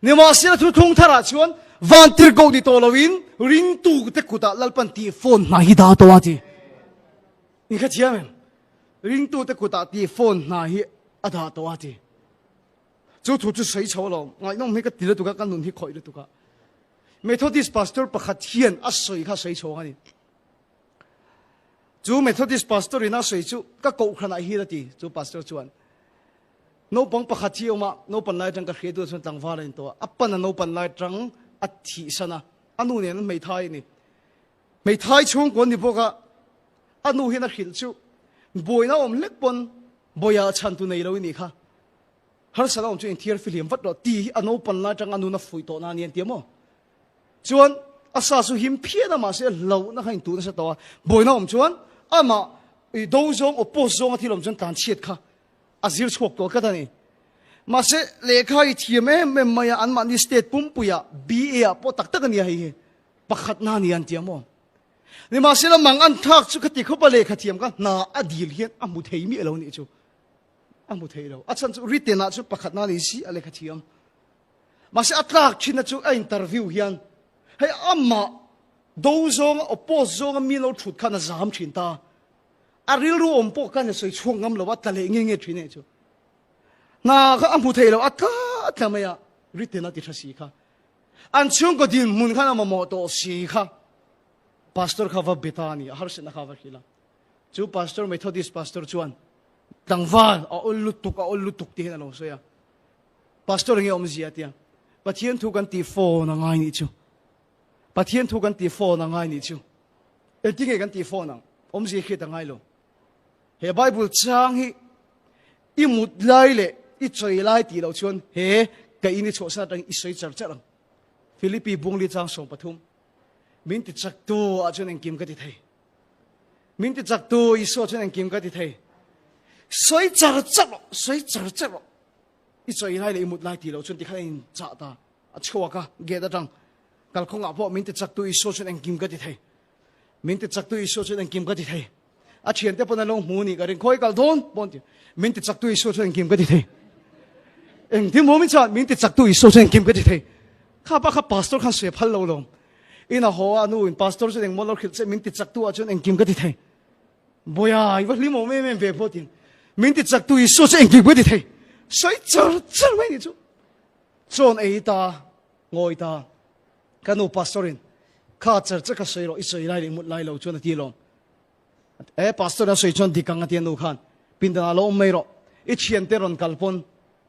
Nimahsela thuthlung tharah chuan vantirhkoh ni tawh loin ringtute kutah Lalpan tih phone hna hi dah tawh a ti. In hrethiam em? Ringtute kutah tih phone hna hi a dah tawh a ti. Chu thu chu sawi chho lo, ngaihnawm hi ka ti lutuk a, ka nun hi khawih lutuk a. Methodist pastor pakhat hian a sawi kha sawi chho a ni. Chu Methodist pastor in a sawi chu ka kohhranah hian a ti, chu pastor chuan. Naupang pakhat hi a awm a, naupan lai atang ka hria duh chuan tlangval a in tawh a, a pan a naupan lai atang a thihsan a, a nu nen an hmeithai a ni. Hmeithai chhungkua an ni bawk a, a nu hian a hrilh chu buaina awm hlek pawn bawiah chhan tu nei lo i nih kha, harsatna awm chu inthiar fihliam vat rawh tih hi a naupan lai atanga a nun a fuih tawh na a ni an ti a maw? Chuan a sa chu him phian a mahse hlauhna kha intuh nasa tawh a, buaina awm chuan amah i do zawng oppose zawnga thil awm chuan tlanchhiat kha a zir chhuak tawh tlat a ni. Mahse lehkha i thiam em em mai a, anmahni state pumpuiah BA ah pawh tak tak a nia hei hi pakhatna a ni an ti a maw? Nimahsela mang an thlak chu khati khawpa lehkha thiam kha hna a dil hian a hmu thei miah lo nih chu a hmu thei lo. A chhan chu written ah chu pakhatna a ni si a lehkha thiam. Mahse a tlak thinna chu a interview hian hei amah do zawnga oppose zawnga mi lo thut khan a zam thin ta. A rilru awm pawh khan a sawi chhuak ngam lo a tla leh nge nge thin e chu. Hna kha a hmu thei lo a tla tla mai a written a ti tha si kha. An chhungkaw dinhmun khan a mamawh tawh si kha pastor kha va be ta a ni, a harsatna kha va hrilh a. Chu pastor Methodist pastor chuan tlangval a awl lutuk, a awl lutuk ti hian a lo sawi a. Pastor nge awmzia tia Pathian thu kan tih phone a ngai nih chu. Pathian thu kan tih phone a ngai nih chu. Engtin nge kan tih phone ang? Awmzia hriat a ngai lo. He Bible chang hi i mut lai leh i chawi lai tih loh chuan he ka in i chhuahsan atangin i sawi char char ang. Philippi bungli chang 13 Min ti chaktu ah chuan engkim ka ti thei. Min ti chaktu Isua chuan engkim ka ti thei. Sawi char char rawh, sawi char char rawh. I chawi lai leh i mut lai tih loh chuan tikhan a in chah ta. A chhuak a, gate atang kalkhawngah pawh min ti chaktu Isua chuan engkim ka ti thei. Min ti chaktu Isua chuan engkim ka ti thei. A thiante pawn an lo hmu ni ka ring khawi kal dawn pawn ti. Min ti chaktu Isua chuan engkim ka ti thei. Engtin maw min chuan min ti chaktu Isua chuan engkim ka ti thei. Kha pa kha pastor khan sawi phal lo lawm. In a haw a nu in pastor chuan engmaw lo hrilh che min ti chaktu ah chuan engkim ka ti thei. Boya i va hlim awm em em ve pawh tin. Min ti chaktu Isua chuan engkim ka ti thei. Sawi char char mai ni chu. Chawn ei ta ngawi ta. Ka nu pastor in kha char char ka sawi rawh i sawi lai leh mut lai lo chuan a ti lawm. E pastor a sawi chuan dik ang a ti a nu khan pindan ah lo awm mai rawh i thian te rawn kal pawn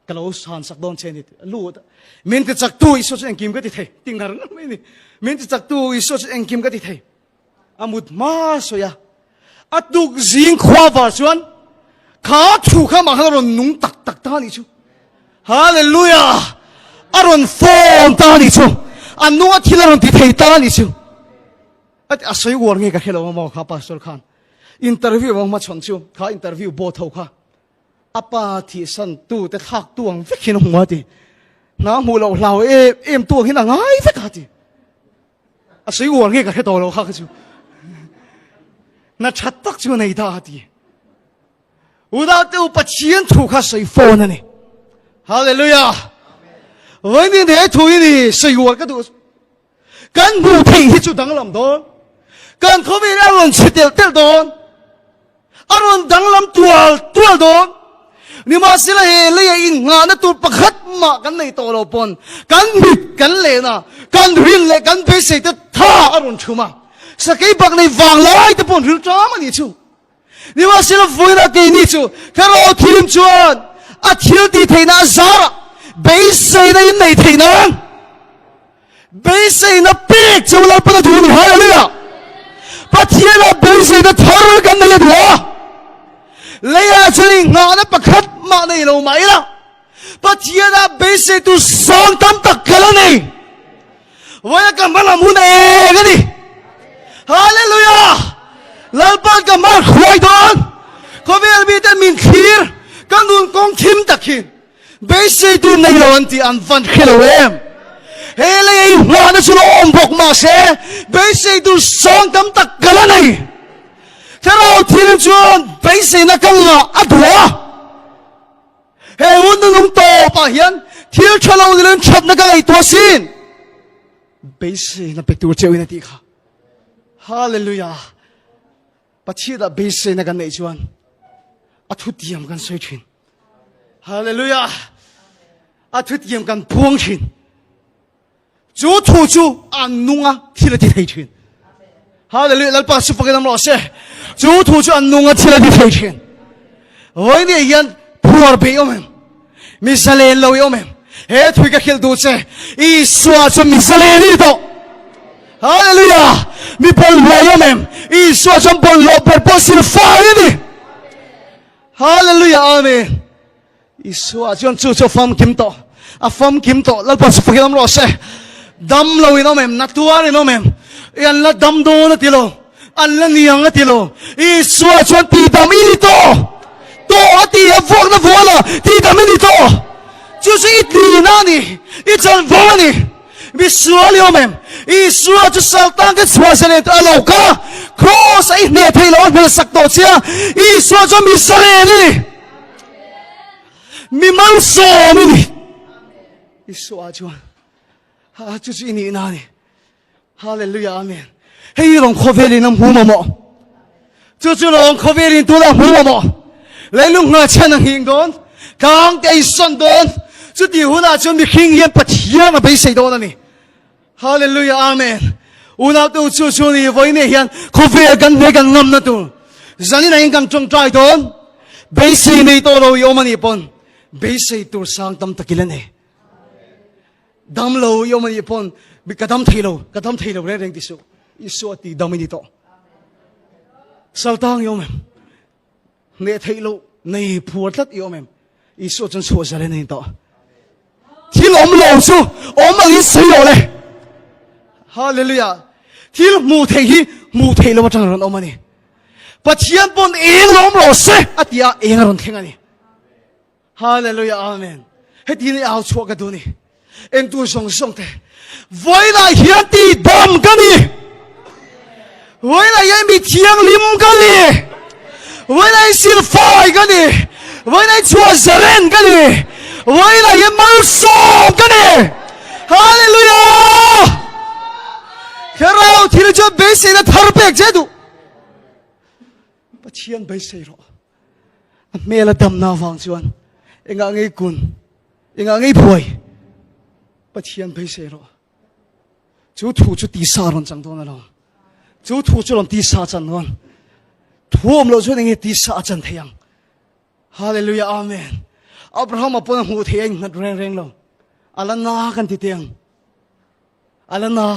ka lo han sak dawn che ni lut min ti chak tu Isua chu engkim ka ti thei ti ngar ngar mai ni min ti chak tu Isua chu engkim ka ti thei a mut hma sawi a a tuk zing khua var chuan kha thu kha mah khan a rawn nung tak tak ta ni chu Hallelujah! A rawn form ta a nih chu. A nung a thil a rawn ti thei ta a nih chu. A a sawi uar nge ka hre lo maw kha pastor khan. Interview ang hmachhawn chu kha interview board ho kha a pa thihsan tu te thlak tu ang vek hian a hmu a ti. Hna hmuh loh hlau em em tu ang hian a ngai vek a ti. A sawi uar nge ka hre tawh lo kha kha chu. Na that tak chu a nei ta a ti. Unaute u Pathian thu kha sawi fawn a ni. Hallelujah. Vawiin he thu hi ni sawi uar ka duh. Kan hmuh theih hi chu danglam dawn. Kan khawvel a rawn chhe telh telh dawn. A rawn danglam tual tual dawn. Nimahsela he leia innghahna tur pakhat mah kan nei tawh lo pawn kan mit kan len a, kan rin leh kan beisei te tha a rawn thum a. Sakei bak nei vang lai te pawh an ril ṭam a nih chu. Nimahsela vawiinah keini chu Thlarau Thilim chuan a thil tih theihna a zarah beiseina in nei theih nan beiseina pek chu Lalpan a duh a ni. Hallelujah! Pathianah beiseina thar kan nei a duh a, leiah chuan inghahna pakhat mah nei lo mah ila Pathianah beiseitu sang tam tak kal a nei. Vawiin ka hma lam hun eng a ni. Hallelujah! Lalpan ka hma hruai dawn. Khawvel mite min thlir ka nun kawng thim tak hi beisei tur nei lo an tih an van hre lo em. He lei ei nghahna chu lo awm bawk mahse beisei tur sawng tam tak ka la nei. Thlarau thil chuan beiseina ka ngah a duh a. He hun nunung tawpah hian thil tha lo ni loin thatna ka ngaihtuah sin. Beiseina pe tur cheuhin a tih kha. Hallelujah. Pathianah beiseina kan neih chuan a thutiam kan sawi thin. Hallelujah. A thutiam kan puang thin. Chu thu chu a nung a, thil a ti thei thin. Hallelujah, Lalpa chu fakin awm rawh se. Chu thu chu a nung a, thil a ti thei thin. Vawiin hian phuar bei awm em? Mi zalen lo i awm em? He thui ka hrilh duh che, Isua chu mi zalen i ni tawh. Hallelujah! Mi bawlhhlawh i awm em? Isua chuan bawlhhlawh ber pawh silfai a ni. Hallelujah! Amen. Isua chuan chu chu a famkim tawh. A famkim tawh. Lalpa chu fakin awm rawh se. Dam lo in awm em? Na tuar in awm em? I an la dam dawn a ti lo. An la niang a ti lo. Isua chuan tihdam i ni tawh. Tawh a ti a vuakna vual a tihdam i ni tawh. Chu chu i tlina a ni. I chanvo a ni. Misual i awm em? Isua chu saltan te chhuah zalen a lo kal a. Kraws a i hneh thei lo a hmelsak tawh che a. Isua chuan mi zalen i ni. Mi malsawm i ni. Isua chuan ha chu chu i nihna a ni. Hallelujah Amen. Hei hi lawng khawvelin a hmu mamawh. Chu chu lawng khawvelin tuna hmu mamawh. Leilung hna chhan a nghing dawn. Tlang te a insawn dawn. Chuti hunah chuan mihring hian Pathian a beisei dawn a ni. Hallelujah Amen. Unau tu chu chu ni vawiin hian khawvel kan hne kan ngamna tur. Zanin ah hian kan tawngtai dawn. Beisei nei tawh lo i awm a nih pawn beisei tur sang tam takin a nei. Dam lo i awm a nih pawn ka dam thei lo, ka dam thei lo reng reng ti suh. Isua ti dam i ni tawh. Saltang i awm em? Hneh theih loh nei phuar tlat i awm em? Isua chuan chhuah zalen a ni tawh. Thil awm lo chu awm angin sawi lo le. Hallelujah. Thil hmuh theih hi hmuh theih loh atang rawn awm a ni. Pathian pawn eng lo awm rawh se a ti a, eng a rawn thleng a ni. Hallelujah Amen. Heti ni au chhuah ka duh ni. Entu zawng zawng te. Vawiinah hian ti dam ka ni. Vawiinah hian mi thianghlim ka ni. Vawiinah hian silfai ka ni. Vawiinah hian chhuah zaren ka ni. Vawiinah hian malsawm ka ni. Hallelujah! Thlarau thil chuan beiseina thar pek che duh. Pathian beisei rawh. A hmel a damna avang chuan engah ngei kun, engah ngei buai Pathian beisei rawh. Chu thu chu tisa rawn chang dawn alawm. Chu thu chu rawn tisa chan dawn. Thu awm loh chuan enge tisa a chan thei ang. Hallelujah Amen. Abraham a pawn a hmuh thei a innghat reng reng lo. A la na kan ti teng. A la na.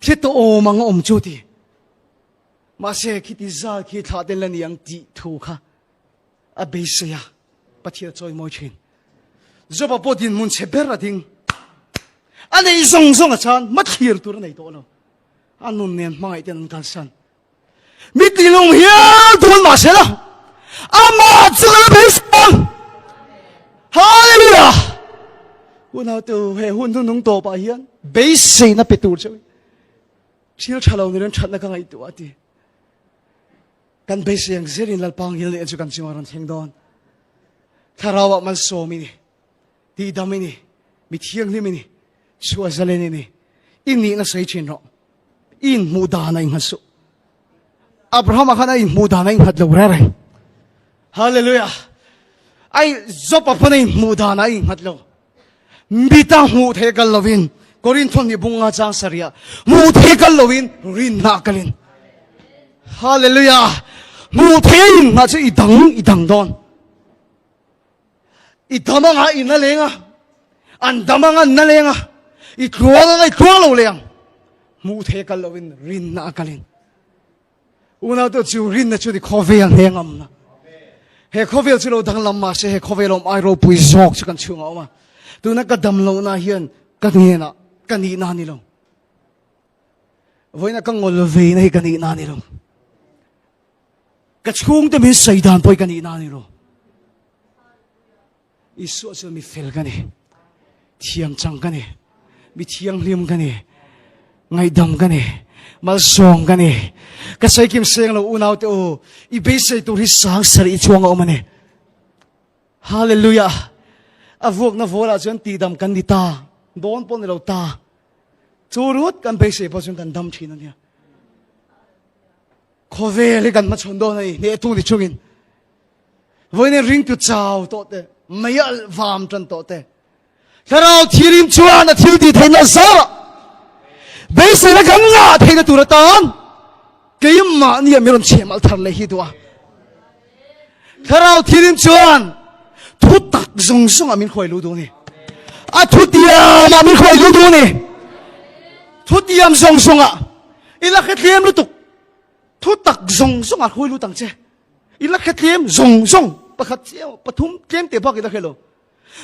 Thi tawh awm ang a awm chu ti. Mahse, khiti zal khi thlah tel a ni ang tih thu kha a beisei a, Pathian a chawimawi thin. Joba pawh dinhmun chhe ber a ding. A nei zawng zawng a chan, hmathlir tur a nei tawh lo. A nun nen hmangaih ten an kalsan. Mi tilung hial dawn mahse la, amah chu ka la beisei ang. Hallelujah! Unau te u, he hun hnuhnung tawpah hian beiseina pe tur cheu in Thil tha lo nirin thatna ka ngaihtuah a ti. Kan beisei ang zerin Lalpa ngil leh chu kan chungah rawn thleng dawn. Thlarauah malsawm i ni, tihdam i ni, mi thianghlim i ni, chhuah zalen i ni. I nihna sawi thin rawh. I inhmuh dan a innghat suh. Abrahama khan a inhmuh dan a innghat lo reng reng. Hallelujah. Ai Job-a pawn a inhmuh dan a innghat lo. Mita hmuh theih kal lovin Korinthon hi bunga chang saria hmuh theih kal lovin rinna kalin. Hallelujah. Hmuh theih in nga chu i dang i dang dawn. I dam anga i na lenga. An dam anga na lenga. I tluang anga i tluang lo leng. Hmuh theih kal lovin rinna kalin. Unau te chu rinna chu ni khawvel hle ngamna. He khawvel chu lo danglam mah se he khawvel awm ai ropui zawk chu kan chhungah awm a. Tuna ka dam lohna hian ka hnenah ka nihna ni lo. Vawiina ka ngol veina hi ka nihna ni lo. Ka chhungte min sawi dan pawh hi ka nihna ni lo. Isua chu mi fel ka ni, thiam chang ka ni, mi thianghlim ka ni, ngaihdam ka ni, malsawm ka ni. Ka sawi kim seng lo unau te u, i beisei tur hi sang sarih i chuang a awm a ni. Hallelujah! A vuakna vawlah chuan tihdam kan ni ta, dawn pawh ni lo ta. Chu ringawt kan beisei pawh chuan kan dam thin a nia. Khawvel hi kan hmachhawn dawn a ni, hnehtu ni chungin. Vawiin ringtu chau tawh te, mei alh vam tan tawh te, Thlarau Thianghlim chuan a thil tih theihna zarah beiseina kan ngah theihna tur atan keimahni ah min rawn chhem alh thar leh hi duh a. Thlarau Thianghlim chuan thu tak zawng zawng ah min hruai luh duh a ni. A thutiamah min hruai lut duh a ni. Thutiam zawng zawngah i la hrethlem lutuk. Thu tak zawng zawngah hruai lut ang che. I la hrethlem zawng zawng pakhat chiah pathum tlem te bak i la hre lo.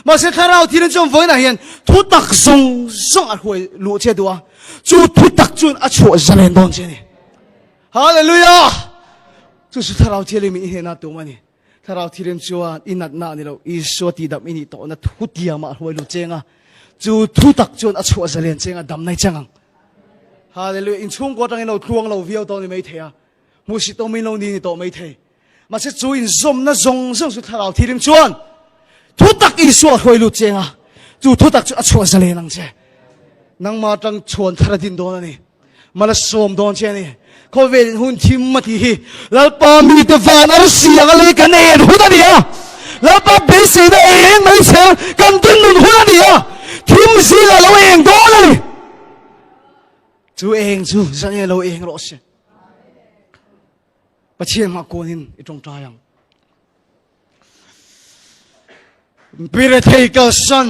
Mahse thlarau thilin chuan vawiinah hian thu tak zawng zawng a hruai luh che duh a, chu thu tak chuan a chhuah zalen dawn che a ni. Hallelujah! Chu chu thlarau thianghlim i hnena tum a ni. Thlarau thianghlim chuan i natna a ni lo, Isua tihdam i nih tawhna thu tiamah a hruai luh cheng a, chu thu tak chuan a chhuah zalen cheng a, dam nai cheng ang. Hallelujah! Inchhungkaw atangin lo tluang lo viau tawh a ni maithei a, hmuhsit awmin lo ni ni tawh maithei. Mahse chu inzawmna zawng zawng chu thlarau thirim chuan thutak Isua a hruai lut cheng a, chu thutak chu a chhuah zalen ang che. Nangma atang chhuan thar a din dawn a ni. Mal a sawm dawn che a ni. Khawvel in hun thim a tih hi Lalpa mite van arsi anga lei kan en hun a ni a. Lalpa beiseina eng mai chher kan din nun hun a ni a. Thim zingah lo eng dawn a ni. Chu eng chu zan lo eng rawh se. Pathian hmah kuanin i tawngtai ang. Pirethei kalsan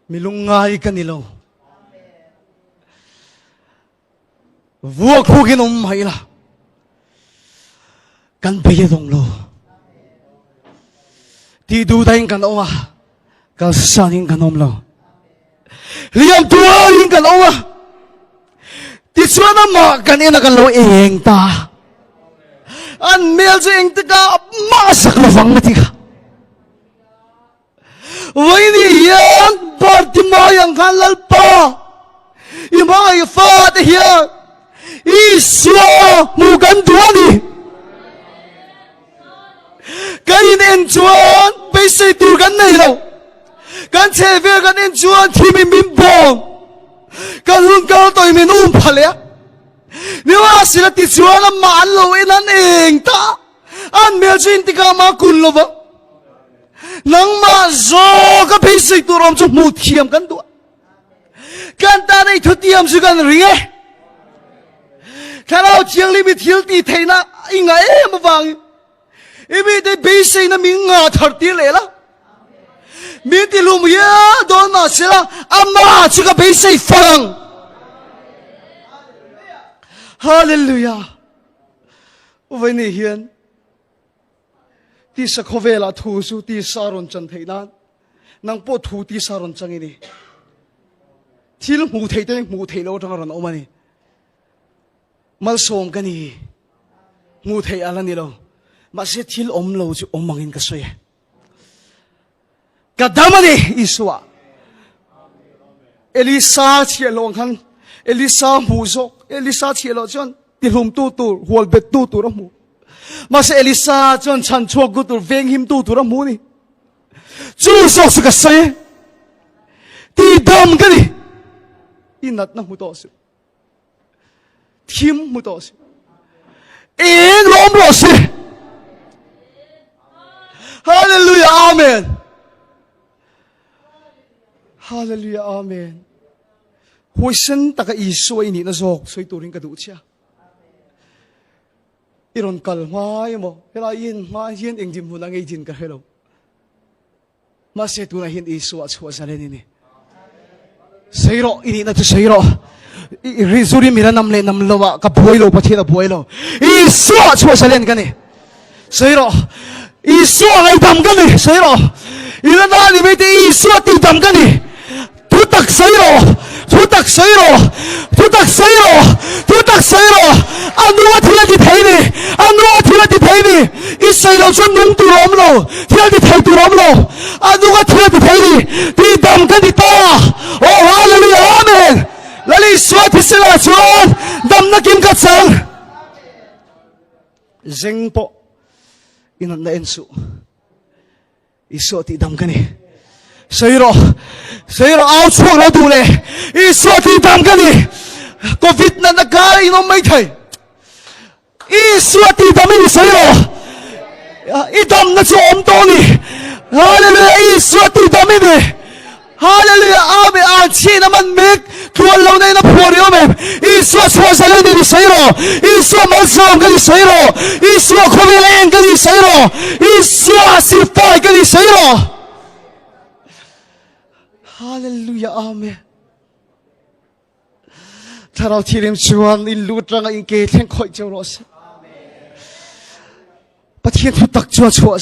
mi lungngai ka ni lo. Vuak hukin awm mai la. Kan bei a dawng lo. Ti duhdain kan awm a, kalsanin kan awm lo. Hliam tuarin kan awm a, tichuan amah kan en a kan lo eng ta. An hmel chu engtika mah sak lovang a ti kha. Vawiin hian Bartimai ang khan Lalpa i hmangaih fate hian Isua hmuh kan duh a ni. Kan in en chuan beisei tur kan nei lo. Kan chhehvel kan en chuan thim in min bawm. Kan hun kal tawh in min um pha leh a. Nimahsela tichuan amah an lo en an eng ta. An hmel chu intikah mah kun lo va. Nangmah zawk a beisei tur awm chu hmuh thiam kan duh a. Kan tan ei thutiam chu kan ring e. Thlarau Thianghlim i thil tih theihna i ngah em avangin i mite beiseina min ngah thar tir leh la. Min ti hlum hial dawn mah sela amah chu ka beisei far ang. Hallelujah. Vawiin hian Tisa khawvelah thu chu tisa rawn chan theih nan nang pawh thu tisa rawn chang i ni. Thil hmuh theih te hmuh theih loh atanga rawn awm a ni. Malsawm ka ni. Hmuh theih ala ni lo. Mahse thil awm lo chu awm angin ka sawi e. Ka dam a ni Isua. Elisa chhiah loh ang khan Elisa hmuh zawk Elisa chhiah loh chuan tihlumtu tur hual bettu tur a hmu. Mahse Elisa chuan chhan chhuaktu tur venghimtu tur a hmu ni. Chu zawk chu ka sawi e. Tihdam ka ni. I natna hmu tawh suh. Thim hmu tawh suh. Eng lawm rawh se. Hallelujah Amen. Hallelujah Amen. Huaisen taka Isua i nihna zawk sawi turin ka duh che a. I rawn kal hma emaw helai in hma hian eng dinhmun a ngei din ka hre lo. Mahse tunah hian Isua a chhuah zalen i ni. Sei rawh, i nihna chu sei rawh. I zuri mira nam leh nam lo ah ka buai lo, Pathian a buai lo. Isua a chhuah zalen ka ni. Sei rawh, Isua ngaihdam ka ni. Sei rawh, i la na ni mai te Isua tihdam ka ni. Thu tak sawi rawh, thu tak sawi rawh, thu tak sawi rawh, thu tak sawi rawh. A nu a thil a ti thei ni, a nu a thil a ti thei ni. I sawi loh chuan nung tur a awm lo, thil a ti thei tur a awm lo. A nu a thil a ti thei ni, tihdam ka ni ta. Oh hallelujah, amen. Lal Isua thisenah chuan damna kim ka chang. Zeng pawh i natna en suh. Isua tihdam ka ni. Sawi rawh, sawi rawh, au chhuak lo duh leh Isua tihdam ka ni. Covid natna kar in awm mai thei. Isua tihdam i ni sawi rawh. I damna chu awm tawh ni. Hallelujah, Isua tihdam i ni. Hallelujah Amen An chhin a man mek tluan lo na in a phuar i awm em Isua chhuah zel a ni ni sawi rawh Isua malsawm ka ni sawi rawh Isua khawvel a eng ka ni sawi rawh Isua sirfai ka ni sawi rawh. Hallelujah Amen. Thlarau Thianghlim chuan in lut ranga in ke thleng khawih cheu rawh se. Pathian thu tak chuan chhuah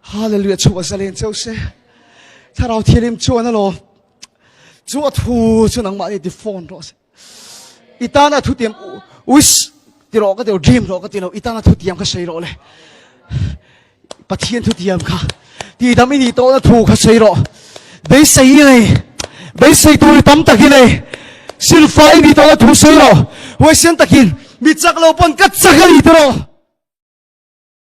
Hallelujah chhuah zalen cheu se. Thlarau Thianghlim chuan alo chu a thu chu nangmah ni ti phone rawh se. I tana thu tiam wish ti rawh ka ti lo dream rawh ka ti lo i tana thu tiam kha sei rawh le. Pathian thu tiam kha ti dam i nih tawhna thu kha sawi rawh. Beisei i nei, beisei tur i tam tak i nei. Silfai i nih tawhna thu sawi rawh. Huaisen takin mi chak lo pawn ka chak a ni ti rawh.